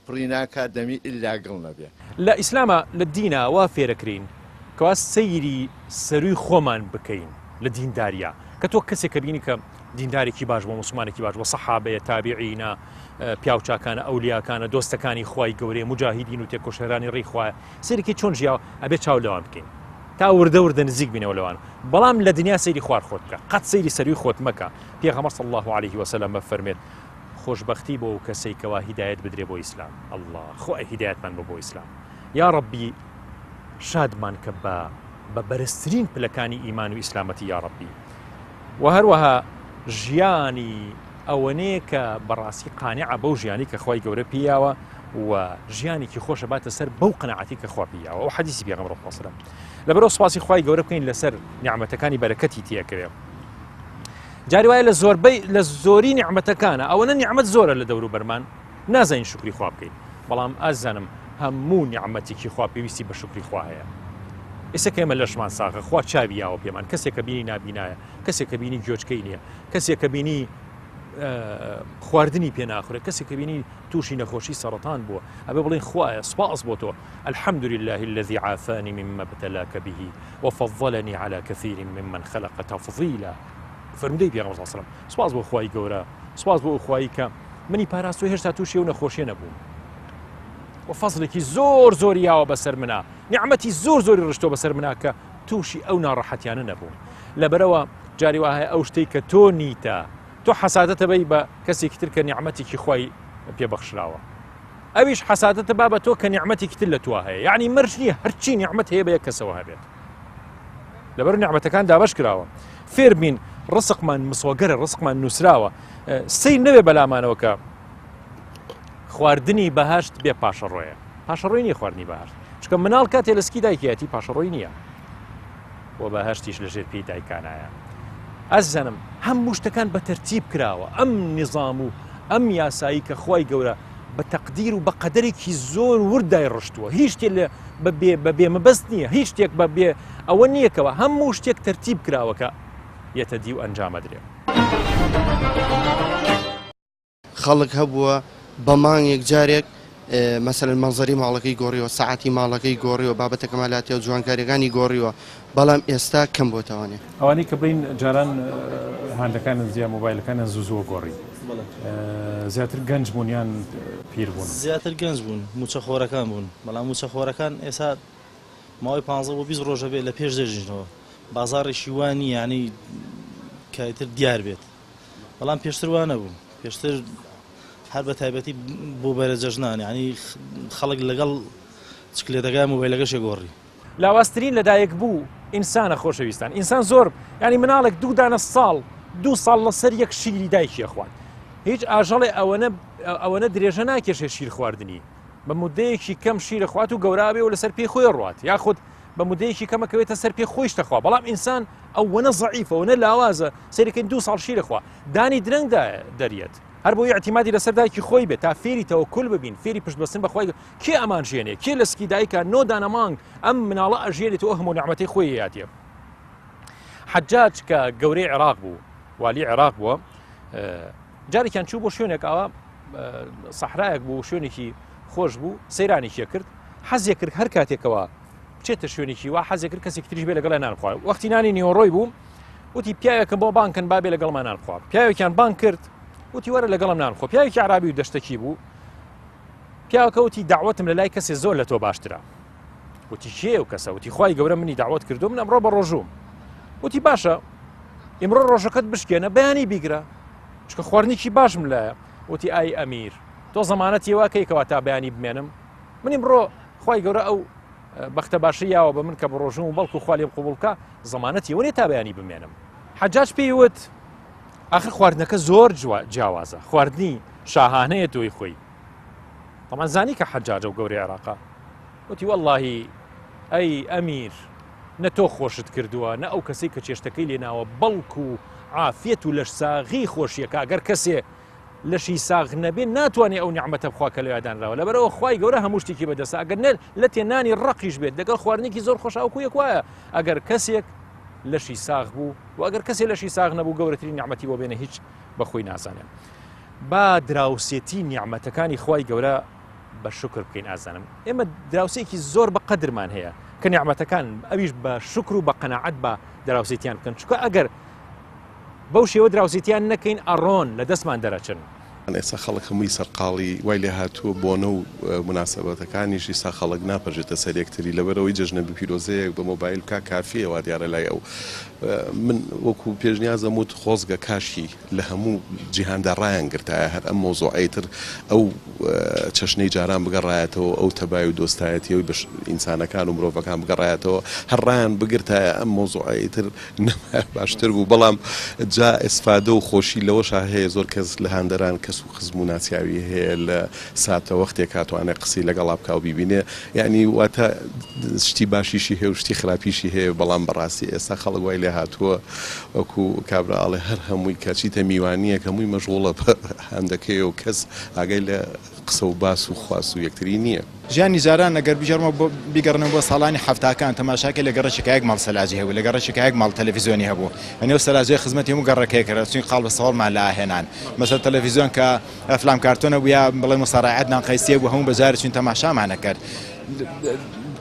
پڕی ناکات دەمی ئیلا گڵ نەبێ. لە ئیسلاما لە دینا وا فێرەکرێین کەوا سەیری سەروی خۆمان بکەین لە دینداریا کە تۆ کەسێک کە بینی کە دیندارێکی باش بۆ موسڵمانێکی باش بۆ سەحابەیە تابعینە پیاوچاکانە ئەولیاکانە دۆستەکانی خوای گەورەیە مجاهیدین و تێکۆشەرانی ڕێی خوایە سەیرێکی چۆن ژیاوە ئەبێ چاو لەوان بکەین تا وردە وردە نزیک بینەوە لەوان بەڵام لە دنیا سەیری خوار خۆت بکە قەت سەیری سەروی خۆت مەکە پێغەمبەر صلی الله علیه وسلم فەرمێت خۆشبەختی بۆ ئەو کەسەی کەوا هیدایەت بدرێ بۆ ئیسلام اللە خوایە هیدایەتمان بە بۆ ئیسلام یا ڕەبی شادمان کە بە بە بەرزترین پلەکانی ئیمان و ئیسلامەتی یا ڕەبی و هەروەها ژیانی ئەوەنەیە کە بەڕاستی قانعە بەو ژیانی کە خوای گەورە پیاوە و ژیانێکی خۆشە باتە سەر بەو قەناعەتی کە خوا پیاوە ئەو حەدیسی پێغەمبەر صلی الله علیه و سلم لەبەرەوە سوپاسی خوای گەورە بکەین لەسەر نیعمەتەکانی بەرەکەتی تێکەوێ جاری وایە لە زۆربەی لە زۆری نیعمەتەکانە ئەوەنە نیعمەت زۆرە لە دەوروبەرمان نازانین شوکری خوا بکەین بەڵام ئازانم هەموو نیعمەتێکی خوا پێویستی بە شوکری خوا هەیە ئێستا کە ئێمە لەشمان ساغە خوا چاوی یاوە پێمان کەسێک کە بینی نابینایە کەسێک کە بینی گوێچکەی نییە کەسێک کە بینی خواردنی پێ ناخورێت کەسێک کە بینی تووشی نەخۆشی سەرەتان بووە ئەبێ بڵێن خوایە سپاس بۆ تۆ الحمد لله الذي عافاني مما ابتلاك به وفضلني على كثير ممن خلق تفضيلا فەرمودەی پێغەمبەر صلی الله علیه و سلم سپاس بۆ خوای گەورە سپاس بۆ ئەو خوایی کە منی پاراست و هێشتا تووشی ئەو نەخۆشیە نەبووم و فەزلێکی زۆر زۆری یاوە بەسەر منا نیعمەتی زۆر زۆری ڕشتۆ بەسەر منا کە تووشی ئەو ناڕەحەتیانە نەبووم لەبەرەوە جاری وا هەیە ئەو شتەی کە تۆ نیتە تۆ حەسادەتە بەی بە کەسێکی تر کە نیعمەتێکی خوای پێبەخشراوە ئەویش حەسادەتە با بە تۆ کە نیعمەتێکی تر لە تۆ هەیە یعنی مەرج نییە هەرچی نیعمەت هەیە بە یەک کەسەوە هەبێت لەبەر نیعمەتەکان دابەش کراوە فێربین ڕسقمان مسۆگەرە ڕسقمان نووسراوە سیر نەبێ بەلامانەوە کە خواردنی بەهشت بێ پاشەڕۆیە پاشەڕۆی نییە خواردنی بەهشت چکە مناڵ کاتێ لە سکی دایکیەتی پاشەڕۆی نییە و بەهشتیش لەژێر پێی دایکانایە ئەزانم هەموو شتەکان بە تەرتیب کراوە ئەم نظام و ئەم یاسایی کە خوای گەورە بە تەقدیر و بە قەدەرێکی زۆر ورد دایڕشتووە هیچ شتێ لە بە بێ بە بێ مەبەست نییە هیچ شتێک بە بێ ئەوە نییە کەەوە هەموو شتێک تەرتیب کراوە کە یەتە دی و ئەنجامەدرێ. خەڵک هەبووە بە مانگێک جارێک مەسەلەن مەنزەری ماڵەکەی گۆڕیوە، سەعاتی ماڵەکەی گۆڕیوە، بابەتە کەمالاتیە و جوانکاریەکانی گۆڕیوە، بەڵام ئێستا کەم بۆتەوانێ. ئەوانەی کە بڵێین جاران هاندەکانیان زیا مۆبایلەکانیان زوو زووە گۆڕی زیاتر گەنج بوون یان پیر بوون؟ زیاتر گەنج بوون، مووچەخۆرەکان بوون، بەڵام مووچەخۆرەکان ئێستا ماوەی پانزە بۆ 20 ڕۆژە بێت لە پێش دەژینەوە، بازاڕێکی وا نییە یانی کە ئیتر دیار بێت، بەڵام پێشتر وا نەبوو، پێشتر هەر بە تایبەتی بۆ بەرە جەژنان یانی خەڵک لەگەڵ چکلێتەکە مۆبایلەکەشی گۆڕی. لاوازترین لەدایک بوو ئینسانە خۆشەویستان ئینسان زۆر ینی مناڵێک دوو دانە ساڵ دوو ساڵ لەسەر یەک شیری دایکی ئەخوات هیچ ئاژەڵێ ئەوەنە ئەوەنە درێژە ناکێشێ شیر خواردنی بە مدەیەکی کەم شیرە خوات و گەورابێ و لەسەر پێی خۆی ڕات یاخود بە مدەیەکی کەمەکەوێتە سەر پێ خۆیش تەخوا بەڵام ئینسان ئەوەنە زەعیفە ئەوەنە لاوازە سەیرەکەین دوو ساڵ شیرە خوا دانی درەنگ دەریەت هەر بۆی اعتیمادی لەسەر دایکی خۆی بێت تا فێری تەوەکول ببین فێری پشت بەستن بەخوای کێ ئەمان ژێنێ کێ لە سکی دایکە نۆ دانە مانگ ئەم مناڵە ئەژێنێت و ئەو هەموو نعمەتەی خۆی یاتێ حەجاج کە گەورەی عێراق بوو والی عێراق بووە جارێکیان چوو بۆ شوێنێک ئاوا سەحرایەک بوو شوێنێکی خۆش بوو سەیرانێکی کرد حەزێ کرد هەر کاتێکەوە بچێتە شوێنێکی وا حەزێ کرد کەسێکی تریش بێ لەگەڵ نان بخوا وەختی نانی نیوەڕۆی بوو وتی پیاوێکم بۆ بانکن با بێ لەگەڵمان نان بخوا پیاوێکیان بانگ کرد وتی وەرە لەگەڵم نان بخۆ پیاوێکی عرابی و دەشتەکی بوو پیاوەکە وتی داوەتم لە لای کەسێ زۆر لە تۆ باشترە وتی کێ و کەسە وتی خوای گەورە منی داوەت کردو من ئەمڕۆ بە ڕۆژوم وتی باشە ئیمڕۆ ڕۆژەکەت بشکێنە بەیانی بیگرە چکە خواردنێکی باشم لایە وتی ئای ئەمیر تۆ زەمانەتی وا کەی کەوا تا بەیانی بمێنم من ئیمڕۆ خوای گەورە ئەو بەختە باشی یاوە بە من کە بڕۆژوم و بەڵکو خوا لێم قبوڵ بکا زەمانەتی ئەوە نیە تا بەیانی بمێنم حەجاج پێی وت ئاخر خواردنەکە زۆر جیاوازە خواردنی شاهانەیە تۆی خۆی تەمان زانی کە حەجاجە و گەورەی عێراقا وتی واللهی ئەی ئەمیر نە تۆ خۆشت کردووە نە ئەو کەسەی کە چێشتەکەی لێناوە بەڵکو عافیەت و لەشساغی خۆشیەکە ئەگەر کەسێ لەشی ساغ نەبێ ناتوانێ ئەو نیعمەتە بخوا کە لەوێ دانراوە لەبەرئەوە خوای گەورە هەموو شتێکی بەدەستە ئەگەر نە لەتێ نانی ڕەقیش بێت لەگەڵ خواردنێکی زۆر خۆش ئەوکو یەک وایە ئەگەر کەسێک لەشی ساغ بوو و ئەگەر کەسێ لەشی ساغ نەبوو گەورەترین نیعمەتی بۆ بێنە هیچ بە خۆی نازانێ. با دراوسێتی نیعمەتەکانی خوای گەورە بە شوکر بکەین ئازانم ئێمە دراوسێکی زۆر بە قەدرمان هەیە کە نیعمەتەکان ئەویش بە شوکر و بە قەناعەت بە دراوسێتیان بکەن چونکە ئەگەر بەو شێوە دراوسێتیان نەکەین ئەڕۆن لە دەستمان دەرەچن. ئێستا خەڵک هەمووی سەرقاڵی وای لێ هاتووە بۆنە و موناسەبەتەکانیش ئیستا خەڵک ناپەرژێتە سەر یەکتری لەبەرئەوەی جەژنە پیرۆزەیەک بە مۆبایل بکا کافیە وا دیارە لای ئەو من وەکو پێشنیازم وت خۆزگە کاشی لە هەموو جیهاندا ڕایان گرتایە هەر ئەم مەوزوعەی تر ئەو چەشنەی جاران بگەڕایەتەوە ئەو تەبای و دۆستایەتیەوەی بە ئینسانەکان و مرۆڤەکان بگەڕایەتەوە هەر ڕایان بگرتایە ئەم مەوزوعەی تر نەمایە باشتر بوو بەڵام جا ئیسفادە و خۆشی لەوەشا هەیە زۆر کەس لە هەندەران کەس و خزم و ناسیاوی هەیە لە ساتە وەختێکا توانێ قسەی لەگەڵا بکا و بیبینێ یانی واتە شتی باشیشی هەیە و شتی خراپیشی هەیە بەڵام بەڕاستی ئێستا خەڵک وای لێ هاتووە وەکو کابرا ئەڵێ هەر هەمووی کە چیتە میوانیەک هەمووی مەشغوڵە بە هەندەکەی و کەس ئاگای لە قسە و باس و خواست و یەکتری نییە. ژیانی جاران ئەگەر بگێڕمەوە بۆ بیگەڕێنەوە بۆ ساڵانی حەفتاکان تەماشاکەی لە گەڕەکێکا یەک ماڵ سەلاجەی هەبوو لە گەڕەکێکا یەک ماڵ تەلەفیزیۆنی هەبوو ئەنێ ئەو سەلاجەیە خزمەتی هەموو گەڕەکەی کرد چوین قاڵ بە سەوەڵمان لە ئاهێنان مەسەل تەلەفیزیۆن کە ئەفلام کارتۆنە بوو یا بڵێ مصارعە عەدنان قەیسیە بوو هەموو بە جارێ چوین تەماشامان ئەکرد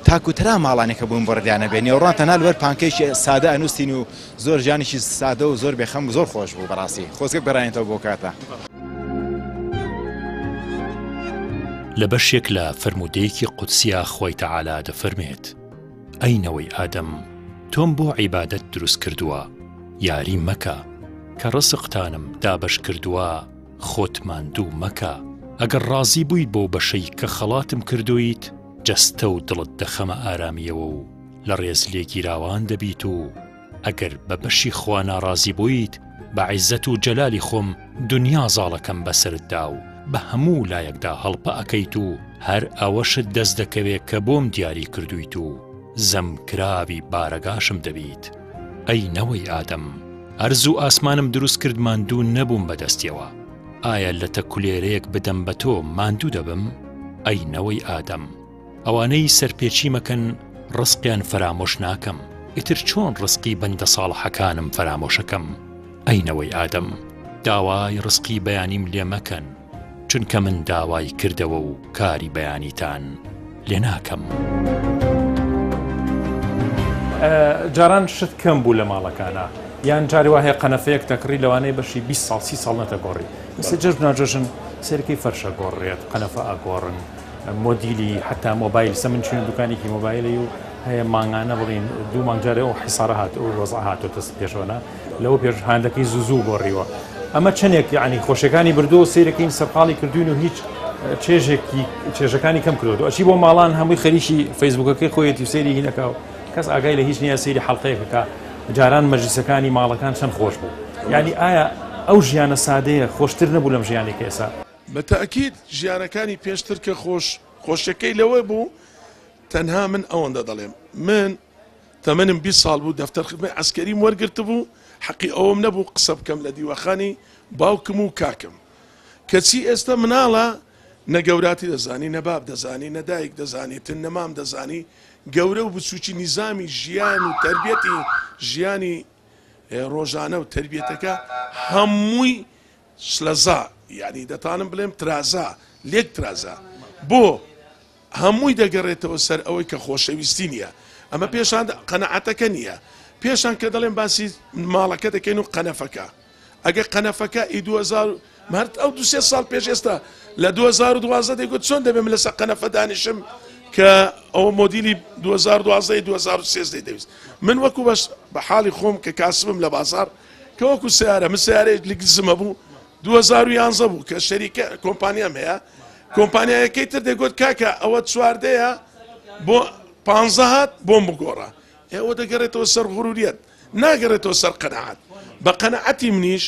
تاکو ترا ماڵانێک هەبوون بڕدیانە بێ نێوڕان تەنها لەبەر پانکەیەکی سادە ئەنووسین و زۆر ژیانێکی سادە و زۆر بێخەم و زۆر خۆش بوو بەڕاستی خۆزگە بگەڕێنێتەوە بۆ کاتە. لە بەشێک لە فەرموودەیەکی قودسیا خوای تەعالا دەفەرمێت، ئەی نەوەی ئادەم تۆم بۆ عیبادەت دروست کردووە یاری مەکە، کە ڕزقتانم دابەش کردووە خۆت ماندوو مەکە، ئەگەر ڕازی بوویت بەو بەشەی کە خەڵاتم کردوویت جەستە و دڵت دەخەمە ئارامییەوە و لە ڕێزلێگیراوان دەبیت و ئەگەر بە بەشی خوا ناڕازی بوویت بە عیزەت و جەلالی خۆم دنیا زاڵەکەم بەسەرتدا و بە هەموو لایەکدا هەڵپە ئەکەیت و هەر ئەوەشت دەست دەکەوێ کە بۆم دیاری کردوویت و زەمکراوی بارەگاشم دەبیت. ئەی نەوەی ئادەم، ئەرز و ئاسمانم دروست کرد ماندوو نەبووم بە دەستیەوە، ئایا لەتە کولێرەیەک بدەم بە تۆ ماندوو دەبم؟ ئەی نەوەی ئادەم، ئەوانەی سەرپێچی مەکەن ڕزقیان فەرامۆش ناکەم، ئیتر چۆن ڕزقی بەندە ساڵحەکانم فەرامۆشەکەم؟ ئەی نەوەی ئادەم، داوای ڕزقی بەیانیم لێ مەکەن، چونکە من داوای کردەوە و کاری بەیانیتان لێ ناکەم. جاران شت کەم بوو لە ماڵەکانا یان جاری وا هەیە قەنەفەیەک دەکڕی لەوانەیە بەشی 20 ساڵ 30 ساڵ نەتەگۆڕی ئێستا جەژن ناجەژن سەیرکەی فەرشە گۆڕێت قەنەفە ئەگۆڕن مۆدیلی حتا مۆبایل سە من چوین دوکانێکی مۆبایلی و هەیە مانگانە بڵین دوو مانگ جارێ ئەو حیسارە هات ئەو وەزع هاتۆتە پێشەوەە لەوە پێش هاندەکەی زوو زوو گۆڕیوە ئەمە چەندێک یعنی خۆشەکانی بردووە سیرەکەین سەرقاڵی کردوین و هیچ چێژێکی چێژەکانی کەم کردو ئەچی بۆ ماڵان هەمووی خەریکی فەیسبوکەکەی خۆیەتی و سەیری هینەکە و کەس ئاگای لە هیچ نییە سەیری حەڵقەیەکەکە جاران مەجلیسەکانی ماڵەکان چەند خۆش بوو یعنی ئایا ئەو ژیانە سادەیە خۆشتر نەبوو لەم ژیانێک ئێسا بە تەئکید ژیانەکانی پێشتر کە خۆش خۆشیەکەی لەوە بوو تەنها من ئەوەندە دەڵێم من تەمەنم 20 ساڵ بوو دەفتەر خدمەی عەسکەریم وەرگرتبوو حەقی ئەوەم نەبوو قسە بکەم لە دیوەخانی باوکم و کاکم کەچی ئێستا مناڵە نە گەوراتی دەزانی نە باب دەزانی نە دایک دەزانیتن نە مام دەزانی گەورە و بچوکی نیزامی ژیان و تربیەتی ژیانی ڕۆژانە و تربیەتەکە هەمووی شلەزا یانی دەتانم بڵێم ترازا لێک ترازا بۆ هەمووی دەگەڕێتەوە سەر ئەوەی کە خۆشەویستی نییە ئەمە پێشان قەنەعەتەکە نییە پێشان کە دەڵێن باسی ماڵەکە دەکەین و قەنەفەکە ئەگە قەنەفەکە ئی 2000 مرد ئەو دو سێ ساڵ پێش ئێستا لە 2012 دەیگوت چۆن دەبێ من لەسەر قەنەفە دانیشم کە ئەوە مۆدیلی 2012 2013 دەویست من وەکو بەش بە حاڵی خۆم کە کاسبم لە بازار کە وەکو سیارە من سیارەیەک لگزم هەبوو 2011 بوو کە شەریکە کۆمپانیام هەیە کۆمپانیایەکەی تر دەگوت کاکە ئەوە چواردەیە بۆ پانزە هات بۆم بگۆڕە ئێوە دەگەڕێتەوە سەر غروریەت ناگەڕێتەوە سەر قەنەعەت بە قەنەعەتی منیش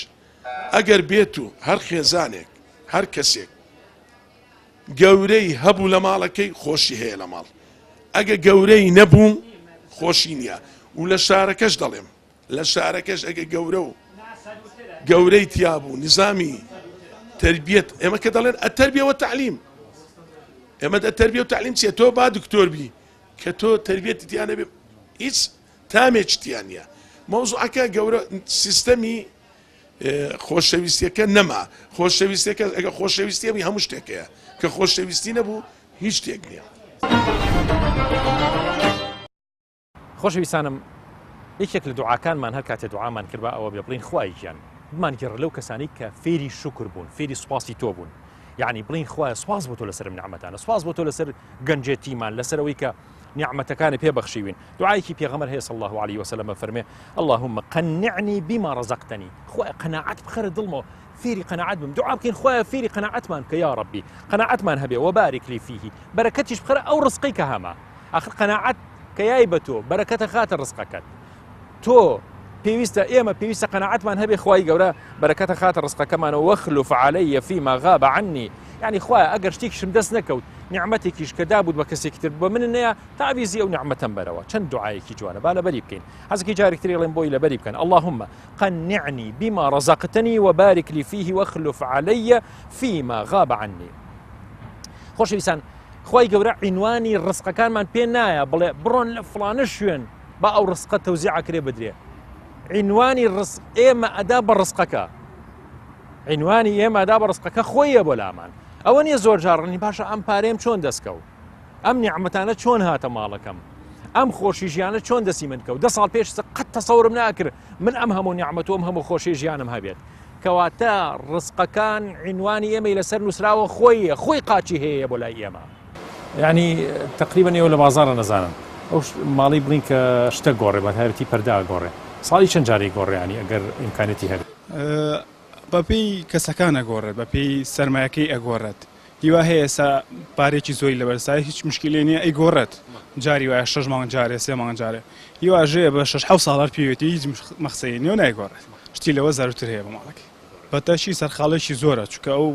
ئەگەر بێت و هەر خێزانێک هەر کەسێک گەورەی هەبوو لە ماڵەکەی خۆشی هەیە لە ماڵ ئەگە گەورەی نەبوو خۆشی نییە و لە شارەکەش دەڵێم لە شارەکەش ئەگە گەورە و گەورەی تیابوو نظامی تربیەت ئێمە کە دەڵێن ئەتەربیە وە تەعلیم ئێمە تەربیە و تەعلیم چیە تۆ با دکتۆر بی کە تۆ تربیەتی تیا نەبێ هیچ تامێکی تیا نییە. مەوزوعەکە گەورە سیستەمی خۆشەویستیەکە نەما خۆشەویستەکە ئەگە خۆشەویستی هەبوو هەموو شتێک هەیە کە خۆشەویستی نەبوو هیچ شتێک نییە. خۆشەویستانم یەکێک لە دوعاکانمان هەر کاتێ دوعامان کرد با ئەوە بێ بڵین خوای گیان بمانگێڕە لەو کەسانەی کە فێری شوکر بوون فێری سوپاسی تۆ بوون یعنی بڵین خوایە سوپاس بۆ تۆ لەسەر ئەم نیعمەتانە سوپاس بۆ تۆ لەسەر گەنجێتیمان لەسەر ئەوەی کە نیعمەتەکانی پێ بەخشیوین دوعایەکی پێغەمبەر هەیە صلی الله علیه وسلم فەرمێ اللهم قنعنی بما رزقتنی خوایە قەناعەت بخەرە دڵمەوە فێری قەناعەت بم دوعا بکەین خوایە فێری قەناعەتمان بکە یا ڕەبی قەناعەتمان هەبێ وبارک لی فیه بەرەکەتیش بخەرە ئەو ڕزقەی کە هەمە ئاخر قەناعەت کە یای بە تۆ بەرەکەتە خاتە ڕزقەکەت تۆ پێویستە ئێمە پێویستە قەناعەتمان هەبێ خوای گەورە بەرەکەتە خاتە ڕزقەکەمانەوە واخلف علی فیما غاب عنی یعنی خوایە ئەگەر شتێکیشم دەست نەکەوت نیعمەتێکیش کە دابوت بە کەسێکی تر بە من نەیە تاویزی ئەو نیعمەتەم بەرەوە چەند دوعایەکی جوانە با لەبەری بکەین حەزەکەی جارێک تری ڵێم بۆی لەبەری بکەن اللهم قنعنی بما رزقتنی وبارک لی فیه واخلف علی فیما غاب عنی خۆشەویستان خوای گەورە عینوانی ڕزقەکانمان پێ نایە بڵێ بڕۆن لە فڵانە شوێن با ئەو ڕزقە تەوزیع کرێ بدرێ عینوانی ڕزق ئێمە ئەدا بە ڕزقەکە عینوانی ئێمە ئەدا بە ڕزقەکە خۆیە بۆ لامان ئەوە نییە زۆر جاڕنی باشە ئەم پارێم چۆن دەستکەوت ئەم نیعمەتانە چۆن هاتە ماڵەکەم ئەم خۆشی ژیانە چۆن دەستی من کەوت دە ساڵ پێش قەت تەسەورم ناکرد من ئەم هەموو نیعمەت و ئەم هەموو خۆشی ژیانم هەبێت کەواتە ڕزقەکان عینوانی ئێمەی لەسەر نووسراوە خۆیە خۆی قاچی هەیە بۆ لای ئێمە. یعنی تقریبا ئێوە لە بازاڕە نەزانم ئەو ماڵی بڵین کە شتە گۆڕێ بە تایبەتی پەردە گۆڕێ ساڵی چەند جارێک گۆڕێ ینی ئەگەر ئیمکانەتی هەبێت؟ بەپێی کەسەکان ئەگۆڕێت بەپێی سەرمایەکەی ئەگۆڕێت هیوا هەیە ئێستا پارێکی زۆری لەبەرسای هیچ مشکلێ نییە ئەیگۆڕێت جاری وایە شەش مانگ جارێ سێ مانگ جارێ هیوا ژەیە بە شەش حەوت ساڵ هەر پێوێتی هیچ مەخسەی نییە و نایگۆڕێت شتی لەوە زەروتر هەیە بۆ ماڵەکەی بەتەشی سەرقاڵێکی زۆرە چونکە ئەو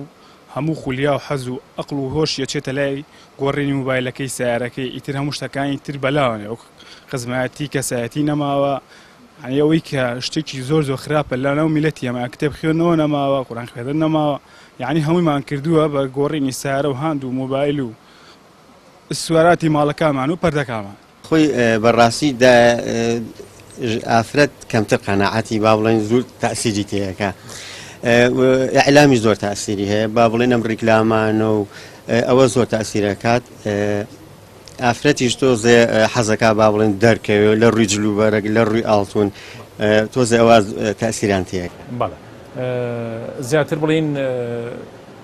هەموو خولیا و حەز و ئەقڵ و هۆشی ئەچێتە لای گۆڕینی موبایلەکەی سەیارەکەی ئیتر هەموو شتەکانی تر بەلاوەنێ وەک خزمایەتی کەسایەتی نەماوە یانی ئەوەی کە شتێکی زۆر زۆر خراپە لەناو میلەتی ئێمە کتێب خوێندنەوە نەماوە قورئان خوێندن نەماوە یانی هەموویمان کردووە بە گۆڕینی سەیارە و هاند و مۆبایل و سواراتی ماڵەکانمان و پەردەکانمان. خۆی بەڕاستی دا ئافرەت کەمتر قەناعەتی با بڵێن زۆر تاسیری تێەکە ئیعلامی زۆر تاسیری هەیە با بڵێن ئەم ڕیکلامانە و ئەوە زۆر تاسیرەکات ئافرەتیش تۆزێ حەزەکا با بڵێن دەرکەوێ لە ڕووی جلوبەرگ لە ڕووی ئاڵتون تۆزێ ئەوە تاسیران تێک. بەڵێ زیاتر بڵین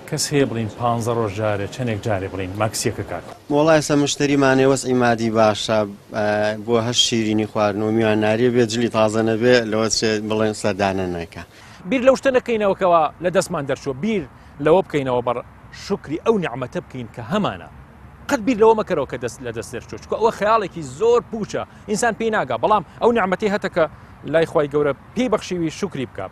کەس هەیە بڵین پ ڕۆژ جارێ چەندێک جارێ بڵین ماکسیەکە کاک. وەڵا ئێستا مشتەریمان هەیە وەزعی مادی باشە بۆ هەر شیرینی خواردن و میواناریە بێ جلی تازە نەبێ لەوە چێ بڵێن سەردانە نەکا. بیر لەو شتە نەکەینەوە کەوا لە دەستمان دەرچووە بیر لەوە بکەینەوە بەڕ شوکری ئەو نیعمەتە بکەین کە هەمانە. قەت بیر لەوە مەکەرەوە کە دەست لە دەست دەرچوو چکە ئەوە خەیاڵێکی زۆر پوچە ئینسان پێی ناگا بەڵام ئەو نیعمەتی هەتە کە لای خوای گەورە پێی بەخشیوی شوکری بکە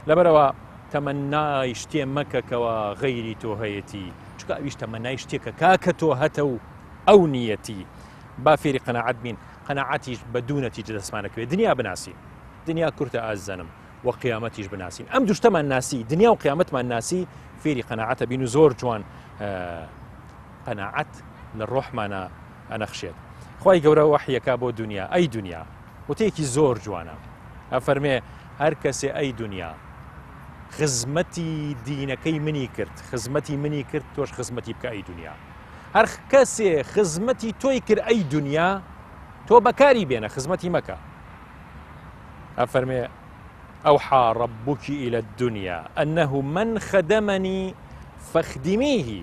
لەبەرەوە تەمەنای شتێ مەکە کەوا غەیری تۆ هەیەتی چکە ئەویش تەمەنای شتێکە کاکە تۆ هەتە و ئەو نیەتی با فێری قەناعەت بین قەناعەتیش بە دوو نەتیجە دەستمانەکەوێت دنیا بناسین دنیا کورتە ئازیزانم و قیامەتیش بناسین ئەم دوشتەمان ناسی دنیا و قیامەتمان ناسی فێری قەناعەتە بین و زۆر جوان قەناعەت لە ڕۆحمانە ئەنەخشێت خوای گەورە وەحیەکە بۆ دنیا ئەی دنیا وتەیەکی زۆر جوانە ئەفەرمێ هەر کەسێ ئەی دنیا خزمەتی دینەکەی منی کرد خزمەتی منی کرد تۆش خزمەتی بکە ئەی دنیا هەر کەسێ خزمەتی تۆی کرد ئەی دنیا تۆ بەکاری بێنە خزمەتی مەکە ئەفەرمێ ئەوحا ربک إلى الدنيا أنه من خدمني فاخدميه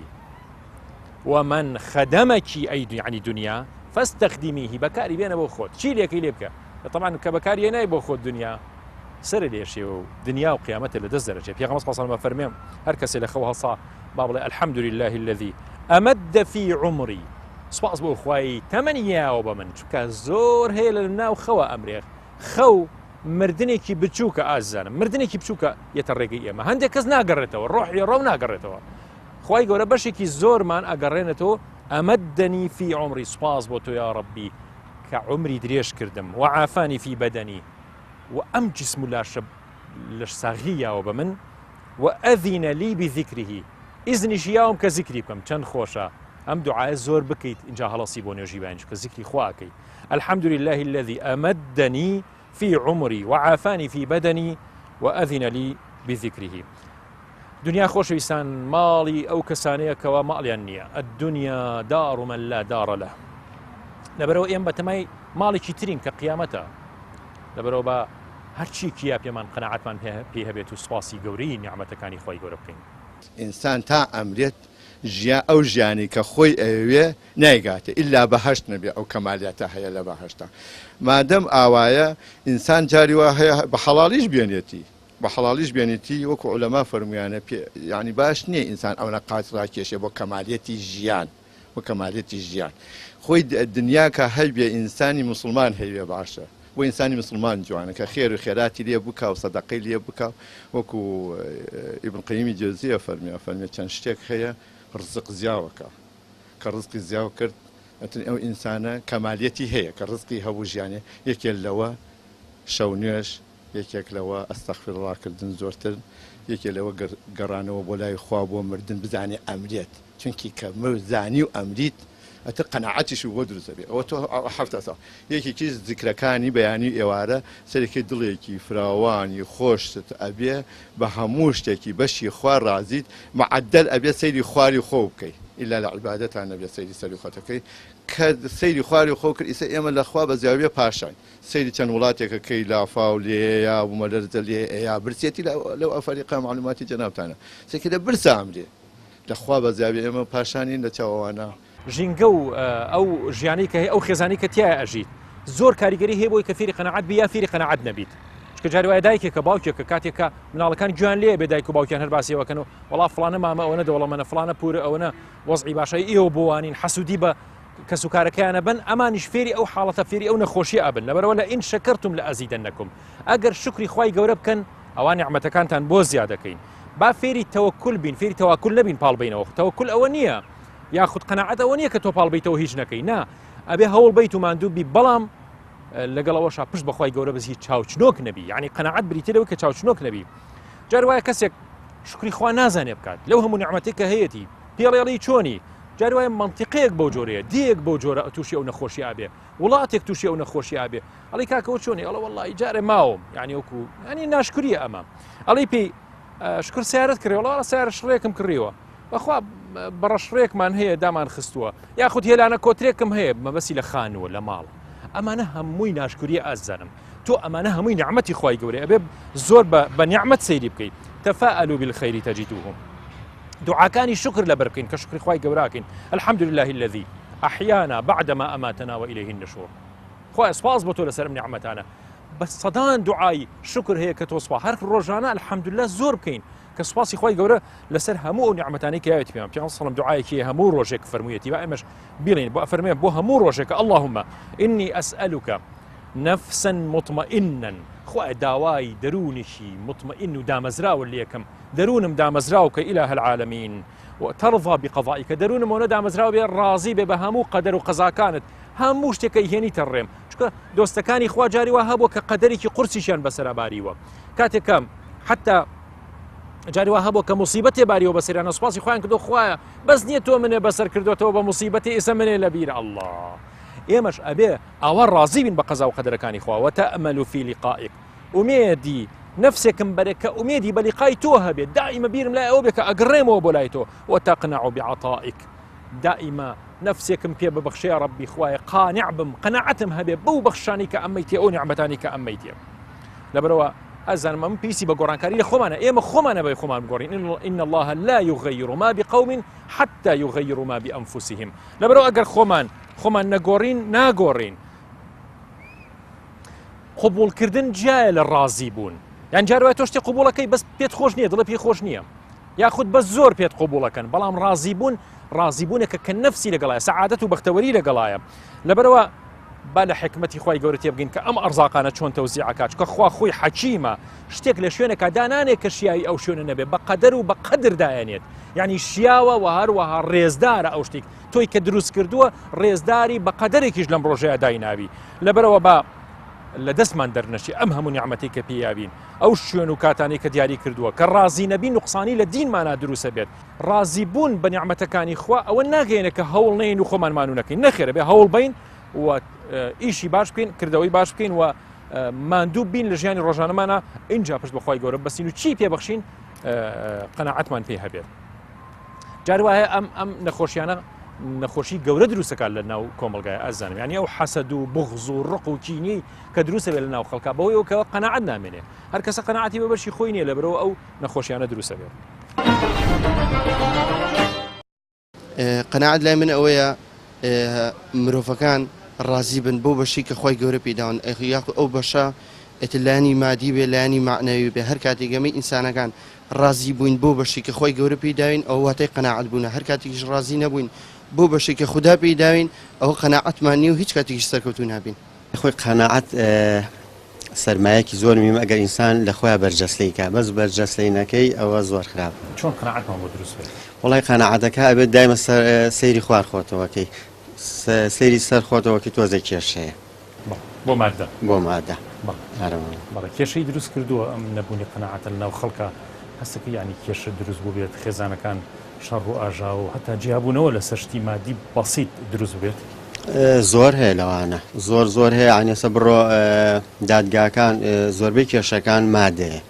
ومن خدمك أي يعني دنيا فاستخدميه بەکاری بێنە بۆ خۆت چی لێکەی لێ بکە طبعا کە بەکاری نای بۆ خۆت دنیا سەر لێشێ و دنیا و قیامەتە لە دەست دەرەچێ پێغەمبەر صلی الله علیه و فەرمێ هەر کەسێ لە خەو هەڵسا با بڵێ الحمد لله الذي أمد في عمري سپاس بۆ خوای تەمەنی یاوە بە من چونکە زۆر هەیە لە ناو خەوە ئەمرێ خەو مردنێکی بچووکە ئازیزانم مردنێکی بچووکە یەتە ڕێگەی ئێمە هەندێک کەس ناگەڕێتەوە ڕۆحی ڕەو ناگەڕێتەوە خوای گەورە بەشێکی زۆرمان ئەگەڕێنێتەوە ئەمەدەنی فی عمری سوپاس بۆ تۆ یا ڕەبی کە عمری درێژ کردم وعافانی فی بەدەنی و ئەم جسم و لاشە لەش ساغی یاوە بە من و ئەذینە لی بذکره ئیزنیشی یاوم کە زیکری بکەم چەند خۆشە ئەم دوعایە زۆر بکەیت اینجا هەڵەسی بۆ نوێژی بەیانی چونکە زیکری خوا ئەکەیت الحمد لله الذي أمدني. في عمري وعافاني في بدني وأذن لي بذكره. دنیا خۆشەویستان ماڵی ئەو کەسانەیە کەوا ماڵیان نییە الدنیا دار من لا دار له لەبەرەوە ئێم بەتەمای ماڵێکی ترین کە قیامەتە لەبەرەوە بە هەرچی کیا پێمان قەناعەتمان پێ هەبێت و سوپاسی گەورەی نیعمەتەکانی خوای گەورە بکەین. ئینسان تا ئەمرێت ژیا ئەو ژیانەی کە خۆی ئەیەوێ نایگاتێ ئیلا بەهەشت نەبێ ئەو کەمالیاتە هەیە لە بەهەشتا مادەم ئاوایە ئینسان جاری وا هەیە بە حەڵاڵیش بێنێتی بە حەڵاڵیش بێنێتی وەکو عولەما فەرموویانە پێ یانی باش نییە ئینسان ئەونە قاچ ڕاکێشێ بۆ کەمالیەتی ژیان بۆ کەمالیەتی ژیان خۆی دنیا کە هەیبێ ئینسانی موسڵمان هەیبێ باشە بۆ ئینسانی موسڵمان جوانە کە خێر و خێراتی لێ بکا و سەدەقەی لێ بکا وەکو ئیبن قەیمی جەوزیە فەرمی ئەفەرمێ چەند شتێک هەیە ڕزق زیاوەکە کە ڕزقی زیاو کرد ئەتن ئەو ئینسانە کەمالیەتی هەیە کە ڕزقی هەبوو ژیانێ یەکێ لەوە شەو نوێژ یەکێک لەوە استغفراللە کردن زۆرتر یەکێ لەوە گەڕانەوە بۆ لای خوا بۆ مردن بزانێ ئەمرێت چونکی کە مرد زانی و ئەمریت ئەتر قەناعەتیشی بۆ دروست ئەبێ ئەوە تۆ حەفتا ساڵ یەکێکیش زیکرەکانی بەیانی و ئێوارە سەرێکی دڵێکی فراوانی خۆشت ئەبێ بە هەموو شتێکی بەشی خوا ڕازیت معەدەل ئەبێ سەیری خواری خۆو بکەی ئیلا لە عیبادەتا نەبێ سەیری سەری خۆتەکەی کە سەیری خواری خۆو کرد ئیسە ئێمە لە خوا بەزیاویە پاشاین سەیری چەند وڵاتێکە کەی لافاو لێیە بومەلەرزە لێ ئەیا برسێتی لەو ئەفەریقا معلوماتی جەنابتانە سەیرکە لە برسا ئەمرێ لە خوا بەزیاوی ئێمە پاشانین لە چاو ئەوانە. ژینگە و ئەو ژیانەی کە هەیە ئەو خێزانی کە تیایا ئەژیت زۆر کاریگەری هەیە بۆی کە فێری قەناعەت بی یا فێری قەناعەت نەبیت چونکە جاری وایە دایکێکە باوکێکە کاتێک کە مناڵەکان گوێیان لێ بێ دایک و باوکیان هەر باسی ئەوەکەن و وەڵا فڵانە مامە ئەوەنە دەوڵەمەنە فڵانە پورە ئەوەنە وەزعی باشە ئێوە بۆ وانین حەسوودی بە کەسوکارەکەیانە بن ئەمانیش فێری ئەو حاڵەتە فێری ئەو نەخۆشیە ئەبن لەبەرەوە لئن شکرتم لأزیدنکم ئەگەر شکری خوای گەورە بکەن ئەوا نیعمەتەکانتان بۆ زیادەکەین با فێری تەوەکول بین فێری تەواکول نەبین پاڵ بینەوە تەوەکول ئەوە نییە یاخود قەناعەت ئەوە نییە کە تۆ پاڵ بیتەوە هیچ نەکەی نا ئەبێ هەوڵ بیت و ماندوو بی بەڵام لەگەڵ ئەوەشا پشت بەخوای گەورە بەس هیچ چاوچنۆک نەبی یعنی قەناعەت بریتە لەوەی کە چاوچنۆک نەبی جار وایە کەسێک شکری خوا نازانێ بکات لەو هەموو نیعمەتێک کە هەیەتی پێڵێڵی چۆنی جار وایە منطقەیەک بەو جۆرەیە دیەک بەو جۆرە تووشی ئەو نەخۆشی ئابێ وڵاتێک تووشی ئەو نەخۆشی ئابێ ئەڵی کاکەەوە چۆنی ئەڵە وەڵی جارێ ماوم یعنی وەکو ینی ناشکریە ئەمە ئەڵی پێی شکر سیارەت کڕی وڵا سیارە شڕێکم کڕیوە بەخوا بەڕەشڕێکمان هەیە دامان خستووە یاخود هێلانە کۆترێکم هەیە مەبەسی لە خانووە لە ماڵ ئەمانە هەمووی ناشکریە ئازانم تۆ ئەمانە هەمووی نیعمەتی خوای گەورەیە ئەبێ زۆر بە نیعمەت سەیری بکەیت تفاءلوا بالخير تجدوه دوعاکانی شکر لەبەر بکەین کە شکری خوای گەوراکەین الحمد لله الذي أحيانا بعدما أماتنا وإليه النشور خوای سپاس بۆ تۆ لەسەر ئەم نیعمەتانە بە سەدان دوعای شکر هەیە کە تۆ سپا هەر ڕۆژانە الحمدلله زۆر بکەین کە سوپاسی خوای گەورە لەسەر هەموو ئەو نیعمەتانەی کە یاوێتی پێمان پێغەمبەر صلی دوعایەکی هەموو ڕۆژێک فەرموویەتی با ئێمەش بیڵێین بۆ ئەفەرمێ بۆ هەموو ڕۆژێک اللهم إني أسألك نفسا مطمئنا خوای داوای دەروونێکی مطمئن و دامەزراوە لێکم دەروونم دامەزراو کە إله العالمین وترضى بقضائك دەروونم ئەوە دامەزراو بێ ڕازی بێ بە هەموو قەدەر و قەزاکانت هەموو شتێکە هێنیتە ڕێم چونکە دۆستەکانی خوا جاری وا هەبووە کە قەدەرێکی قورسیشیان بەسەرا باریوە کاتێک کە حتا جاری وا هەبوو کە مصیبەتێ باریەوە بەسەریانە سوپاسی خۆیان کردو خوایە بەس نییە تۆ منێ بەسەر کردوتەوە بە مصیبەتی ئێستا منێ لە بیر ئەڵڵا ئێمەش ئەبێ ئاوا ڕازی بین بە قەزا و قەدەرەکانی خوا وتأمل في لقائك ئومێدی نفسێکم بەرێ کە ئومێدی بە لیقای تۆ هەبێت دائیمە بیرم لای ئەو بێ کە ئەگەڕێمەوە بۆ لای تۆ وتقنع بعطائك دائیمە نەفسێکم پێ ببەخشێ ڕەبی خوایە قانع بم قەناعەتم هەبێ بەو بەخشانی کە ئەمەی تێ ئەو نیعمەتانی کە ئەمەی تێ لەبەرەوە ئەزانم ئەم پێویستی بە گۆڕانکاری لە خۆمانە ئێمە خۆمانە بە خۆمان بگۆڕین إن الله لا يغير ما بقوم حتى يغيروا ما بأنفسهم لەبەرەوە ئەگەر خۆمان خۆمان نەگۆڕین ناگۆڕین قبوڵکردن جیایە لە ڕازی بوون یان جار وایە تۆ شتێ قبوڵەکەی بەس پێت خۆش نییە دڵە پێی خۆش نییە یاخود بە زۆر پێت قبوڵەکەن بەڵام ڕازیبوون ڕازیبوونێکە کە نەفسی لەگەڵایە سەعادەت و بەختەوەری لەگەڵایە لەبەرەوە با لە حکمەتی خوای گەورە تێبگەین کە ئەم ئەرزاقانە چۆن تەوزیع ئەکات چونکە خوا خۆی حەکیمە شتێک لە شوێنێکا دانانێ کە شیاوی ئەو شوێنە نەبێ بە قەدەر و بە قەدر دایەنێت یعنی شیاوە و هەروەها ڕێزدارە ئەو شتێک تۆی کە دروست کردووە ڕێزداری بە قەدەرێکیش لەم ڕۆژەیە دایناوی لەبەرەوە با لە دەستمان دەرنەچی ئەم هەموو نیعمەتی کە پێیاوین ئەو شوێن و کاتانەی کە دیاری کردووە کە ڕازی نەبی نوقسانی لە دینمانا دروسە بێت ڕازی بوون بە نیعمەتەکانی خوا ئەوە ناگەیەنێ کە هەوڵ نەین و خۆمان مانوو نەکەین نەخێرە بێ هەوڵ بین و ئیشی باش بکەین کردەوەی باش بکەین و ماندوو بین لە ژیانی ڕۆژانەمانە اینجا پشت بەخوای گەورە بەسین و چی پێبەخشین قەنەعەتمان پێ هەبێت جار وایە ئەم ئەم نەخۆشیانە نەخۆشی گەورە دروستەکات لە ناو کۆمەلگای ئازانم ینی ئەو حەسەد و بغز و ڕق و کینی کە دروستە بێت لە ناو خەڵکە بەوەی ئەو کەەوە قەنەعەت نامێنێ هەر کەسە قەنەعەتی بە بەشی خۆی نییە لەبەرەوە ئەو نەخۆشیانە دروستە بێت. قەناعەت لای من ئەوەیە مرۆڤەکان ڕازی بن بەو بەشەی کە خوای گەورە پێی داون یاخود ئەو بەشە ئیتر لایەنی مادی بێ لایەنی مەعنەوی بێ هەر کاتێک ئێمەی ئینسانەکان ڕازی بووین بەو بەشەی کە خوای گەورە پێی داوین ئەوە واتای قەناعەت بوونە هەر کاتێکیش ڕازی نەبووین بەو بەشەی کە خودا پێی داوین ئەوە قەناعەتمان نییە و هیچ کاتێکیش سەرکەوتوو نابین. خۆی قەناعەت سەرمایەکی زۆر مهمە ئەگەر ئینسان لە خۆیا بەرجەستەی کا بەس بەرجەستەی نەکەی ئەوە زۆر خراپە. چۆن قەناعەتمان بۆ دروست بێت؟ وەڵای قەناعەتەکە ئەبێت دایمە سەیری خوار خۆتەوە کەی سەیری سەر خۆتەوە کەی تۆزێک کێشەیە. بەڵێ بۆ مادە. بۆ مادە. بەڵێ بەڵێ کێشەی دروست کردووە ئەم نەبوونی قەناعەتە لەناو خەڵکا هەستەکەی یانی کێشە دروست بووبێت خێزانەکان شەڕ و ئاژاوە و هەتا جیابوونەوە لەسەر شتی مادی بەسیت دروست ببێت؟ زۆر هەیە لەوانە زۆر زۆر هەیە ئەنێسە بڕۆ دادگاکان زۆربەی کێشەکان مادەیە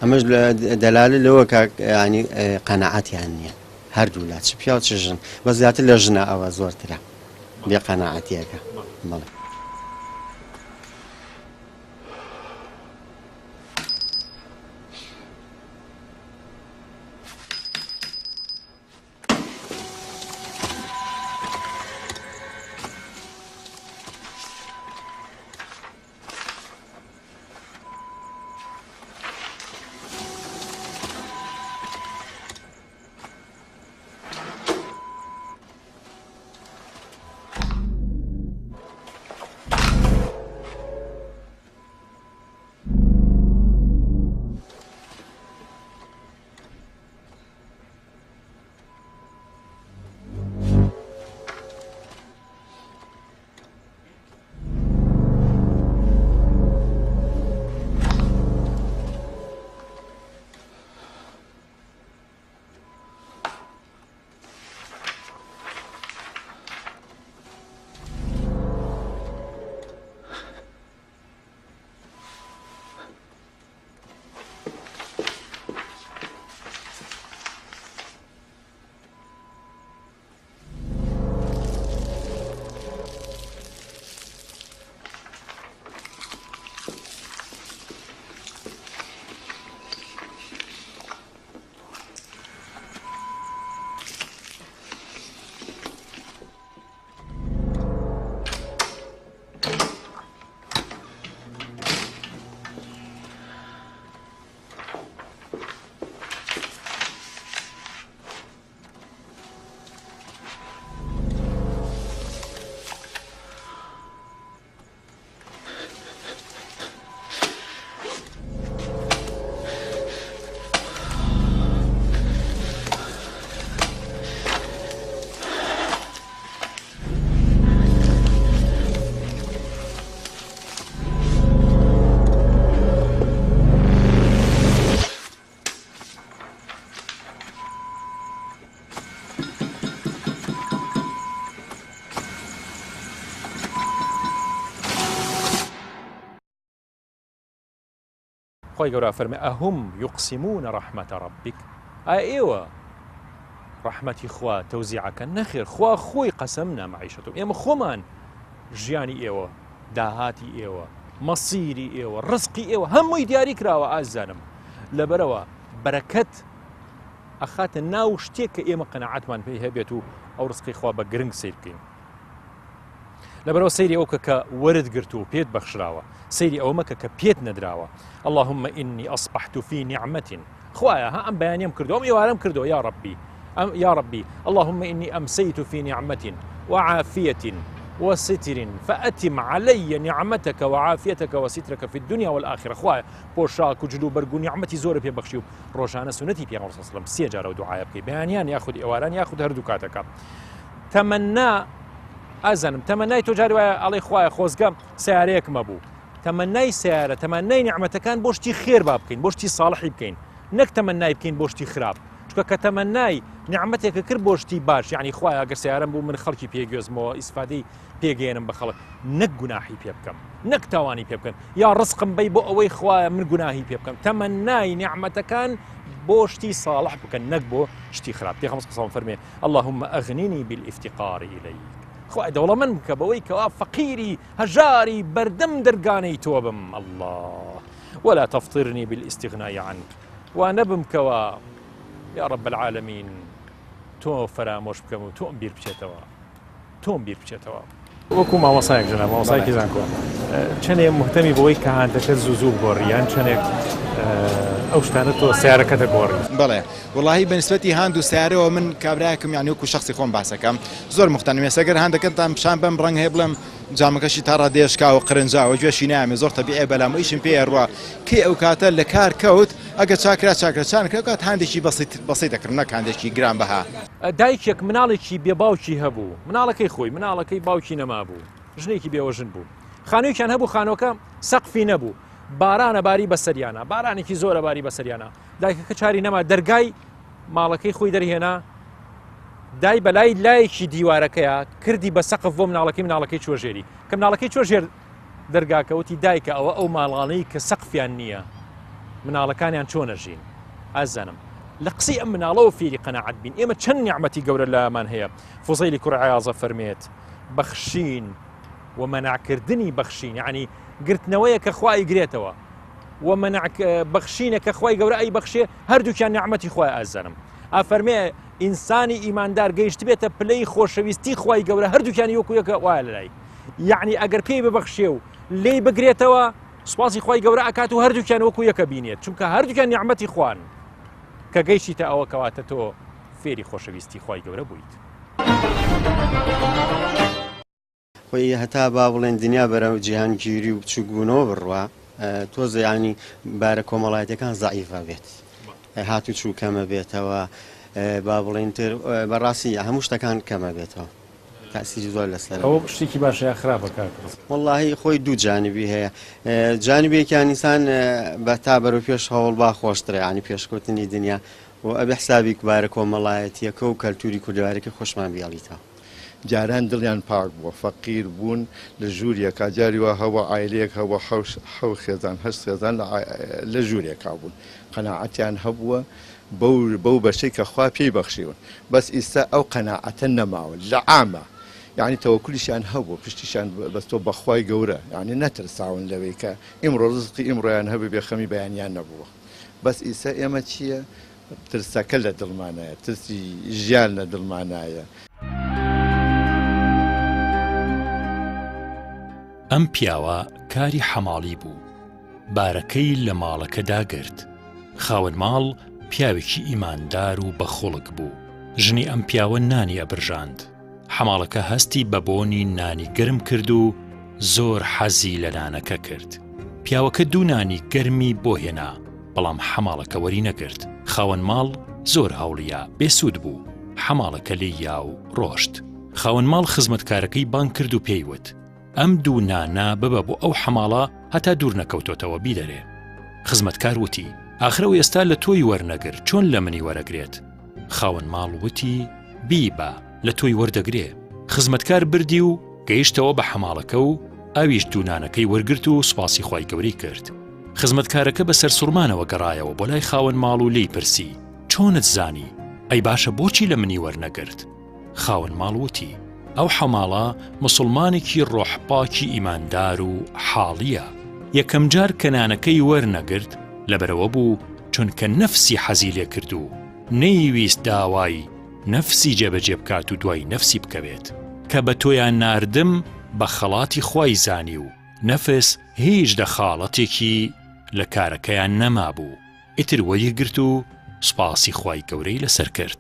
ئەمەش دەلالە لەوە کە ینی قەنەعەتیان نییە هەردوو لا چ پیاو چ ژن بە زیاتر لە ژنە ئەوە زۆرترە بێ قەنەعەتیەکە بەڵێ. خوای گەورە ئەفەرمێ ئەهم یقسمون رحمة ربک ئایا ئێوە ڕەحمەتی خوا تەوزیعەکەن نەخێر خوا خۆی قەسەمنا معیشەتم ئێمە خۆمان ژیانی ئێوە داهاتی ئێوە مەسیری ئێوە ڕزقی ئێوە هەمووی دیاری کراوە ئازانم لەبەرەوە بەرەکەت ئەخاتە ناو شتێک کە ئێمە قەنەعاتمان پێی هەبێت و ئەو ڕزقی خوا بە گرنگ سیر بکەین لەبەرئەوە سەیری ئەو بکە کە وەرت گرتووە و پێت بەخشراوە، سەیری ئەوە مەکە کە پێت نەدراوە، اللهم انی اصبحت فی نعمە، خوایە ها ئەم بەیانیەم کردووە، ئەم ئێوارەم کردووە، یا ربی، ئەم یا ربی، اللهم انی امسیت فی نعمە وعافیە وستر فاتم علی نعمتک وعافیتک وسترک فی الدنیا والآخرە، خوایە پۆشاک و جل و بەرگ و نیعمەتی زۆرت پێ بەخشی و ڕۆژانە سوننەتی پێغەمبەر صلی اللە علیه و سلم سێ جار ئەو دوعایە بکەی بەیانیان یاخود ئێواران یاخود هەردوو کاتەکە. تەمەنا ئازانم تەمەنای تۆ جاری وایە ئەڵێ خوایە خۆزگە سیارەیەکمە بوو تەمەنای سیارە تەمەنای نیعمەتەکان بۆ شتی خێر با بکەین بۆ شتی ساڵحی بکەین نەک تەمەنای بکەین بۆ شتی خراپ. چونکە کە تەمەنای نیعمەتێکە کرد بۆ شتی باش یعنی خوایە گەر سیارەم بوو من خەڵکی پێ گوێزمەوە ئیسفادەی پێگەیەنم بە خەڵک نەک گوناحی پێ بکەم نەک تاوانی پێ بکەن یا ڕزقم بەی بۆ ئەوەی خوایە من گوناهی پێ بکەم تەمەنای نیعمەتەکان بۆ شتی ساڵح بکەن نەک بۆ شتی خراپ پێغەمبەر صلی الله فەرمێ اللهم اغننی بالافتقار الیک خوای دەوڵەمەند بکە بەوەی کەوا فەقیری هەژاری بەردەم دەرگانەی تۆ بم الله ولا تفطرني بالاستغناء عنك وا نەبم کەوا یا رب العالمین تۆ فەرامۆش بکەم و تۆم بیر بچێتەوە تۆم بیر بچێتەوە. وەکو مامۆسایەک جەناب مامۆسایەکی زانکۆ چەنێ مهتەمی بەوەی کە هاندەکە زوو زوو بگۆڕی یان چەنێک ئەو شتانە تۆ سیارەکە دەگۆڕی؟ بەڵێ وەڵاهی بە نسبەتی هاند و سیارەوە من کابرایەکم یانی وەکو شەخسی خۆم باسەکەم زۆر مختەنم ئێستا گەر هاندەکەتان پیشان بەم ڕەنگ هەیە بڵێم جامەکەشی تا ڕادەیە شکاوە قرنجاوە گوێشی نامێ زۆر تەبیعە بەلام ئیشم پێ ئەڕوا کەی ئەو کاتە لە کار کەوت ئەگە چاکرا چاکرا چانکرا کات هاندێکی بەسیت بەسیت دەکڕم نەک هاندێکی گران بەها. دایکێک مناڵێکی بێ باوکی هەبوو، مناڵەکەی خۆی، مناڵەکەی باوکی نەمابوو، ژنێکی بێوەژن بوو. خانوویەکیان هەبوو، خانووەکە سەقفی نەبوو، باران ئەباری بەسەریانا، بارانێکی زۆر ئەباری بەسەریانا. دایکەکە چاری نەما، دەرگای ماڵەکەی خۆی دەرهێنا، دای بەلای لایەکی دیوارەکەیا، کردی بە سەقف بۆ مناڵەکەی، مناڵەکەی چووە ژێری. کە مناڵەکەی چووە ژێر دەرگاکە، وتی دایکە ئەوە ئەو ماڵانەی کە سەقفیان نییە، مناڵەکانیان چۆن ئەژین؟ ئازیزانم لە قسەی ئەم مناڵەوە فێری قەناعەت بین ئێمە چەند نیعمەتی گەورە لامان هەیە فوزەیلی کوڕ عیاضە فەرمێت بەخشین و مەنعکردنی بەخشین یعنی گرتنەوەیە کە خوا ئەیگرێتەوە و مەنع بەخشینە کە خوای گەورە ئەی بەخشێ هەردووکیان نیعمەتی خوای ئازیزانم ئافەرمێ ئینسانی ئیماندار گەیشتبێتە پلەی خۆشەویستی خوای گەورە هەردووکیانی وەکو یەکە وایە لەلای یعنی ئەگەر پێی ببەخشێ و لێی بگرێتەوە سوپاسی خوای گەورە ئەکات و هەردووکیان وەکو یەکە بینێت چونکە هەردووکیان نیعمەتی خوان کە گەیشتیتە ئەوە کەواتە تۆ فێری خۆشەویستی خوای گەورە بوویت. خۆی هەتا با بڵێن دنیا بەرەو جیهانگیری و بچووک بوونەوە بڕوا تۆزێ یانی بارە کۆمەڵایەتەکان زەعیفە بێت هاتوچوو کەمە بێتەوە با بڵێن تر بەڕاستی هەموو شتەکان کەمە بێتەوە. تاسیری زۆر لەسەرە. ئەوە شتێکی باشە یا خراپە کاک ڕزگار؟ وەڵاهی خۆی دوو جانبی هەیە جانبێکیان ئینسان بە تا بەرەو پێش هەوڵ با خۆشترە یانی پێشکەوتنی دنیا و ئەبێ حسابی بارە کۆمەڵایەتیەکە و کەلتوری کوردەوارەکەی خۆشمان بیەڵیتەوە. جاران دڵیان پاک بووە فەقیر بوون لە ژوورێکا جاری وا هەبووە عایلەیەک هەبووە حەو خێزان هەشت خێزان لە ژوورێکا بوون قەناعەتیان هەبووە بەو بەو بەشەی کە خوا پێی بەخشیون بەس ئیستا ئەو قەناعەتە نەماوە لە عامە یانی تەوەکولیشیان هەبووە پشتیشیان بەستوە بە خوای گەورە یانی نەترساون لەوەی کە ئیمڕۆ ڕزقی ئیمڕۆیان هەبێ بێ خەمی بەیانیان نەبووە بەس ئیستا ئێمە چییە ترسەکە لە دڵمانایە ترسی ژیان لە دڵمانایە. ئەم پیاوە کاری حەماڵی بوو. بارەکەی لە ماڵەکە داگرت. خاوەن ماڵ پیاوێکی ئیماندار و بەخوڵک بوو. ژنی ئەم پیاوە نانی ئەبرژاند. حەماڵەکە هەستی بە بۆنی نانی گەرم کرد و زۆر حەزی لە نانەکە کرد. پیاوەکە دوو نانی گەرمی بۆ هێنا، بەڵام حەماڵەکە وەری نەگرت. خاوەن ماڵ زۆر هەوڵیا، بێسوود بوو. حەماڵەکە لێی یا و ڕۆشت. خاوەن ماڵ خزمەتکارەکەی بانگ کرد و پێی وت. ئەم دوو نانە ببە بۆ ئەو حەماڵە هەتا دوور نەکەوتۆتەوە بیدەرێ. خزمەتکار وتی، ئاخر ئەو ئێستا لە تۆی وەرنەگرت چۆن لە منی وەرەگرێت؟ خاوەن ماڵ وتی، بیبە، لە تۆی وەردەگرێ. خزمەتکار بردی و گەیشتەوە بە حەماڵەکە و ئەویش دوو نانەکەی وەرگرت و سوپاسی خوای گەورەی کرد. خزمەتکارەکە بە سەرسوڕمانەوە گەڕایەوە بۆ لای خاوەن ماڵ و لێی پرسی، چۆنت زانی؟ ئەی باشە بۆچی لە منی وەرنەگرت؟ خاوەن ماڵ وتی، ئەو حەماڵە موسڵمانێکی ڕۆح پاکی ئیماندار و حاڵییە، یەکەم جار کە نانەکەی وەرنەگرت لەبەرئەوە بوو چونکە نەفسی حەزی لێ کرد و نەیویست داوای نەفسی جێبەجێ بکات و دوای نەفسی بکەوێت، کە بە تۆیان ناردم بە خەڵاتی خوای زانی و نەفس هیچ دەخاڵەتێکی لە کارەکەیان نەمابوو، ئیتر وەریگرت و سوپاسی خوای گەورەی لەسەر کرد.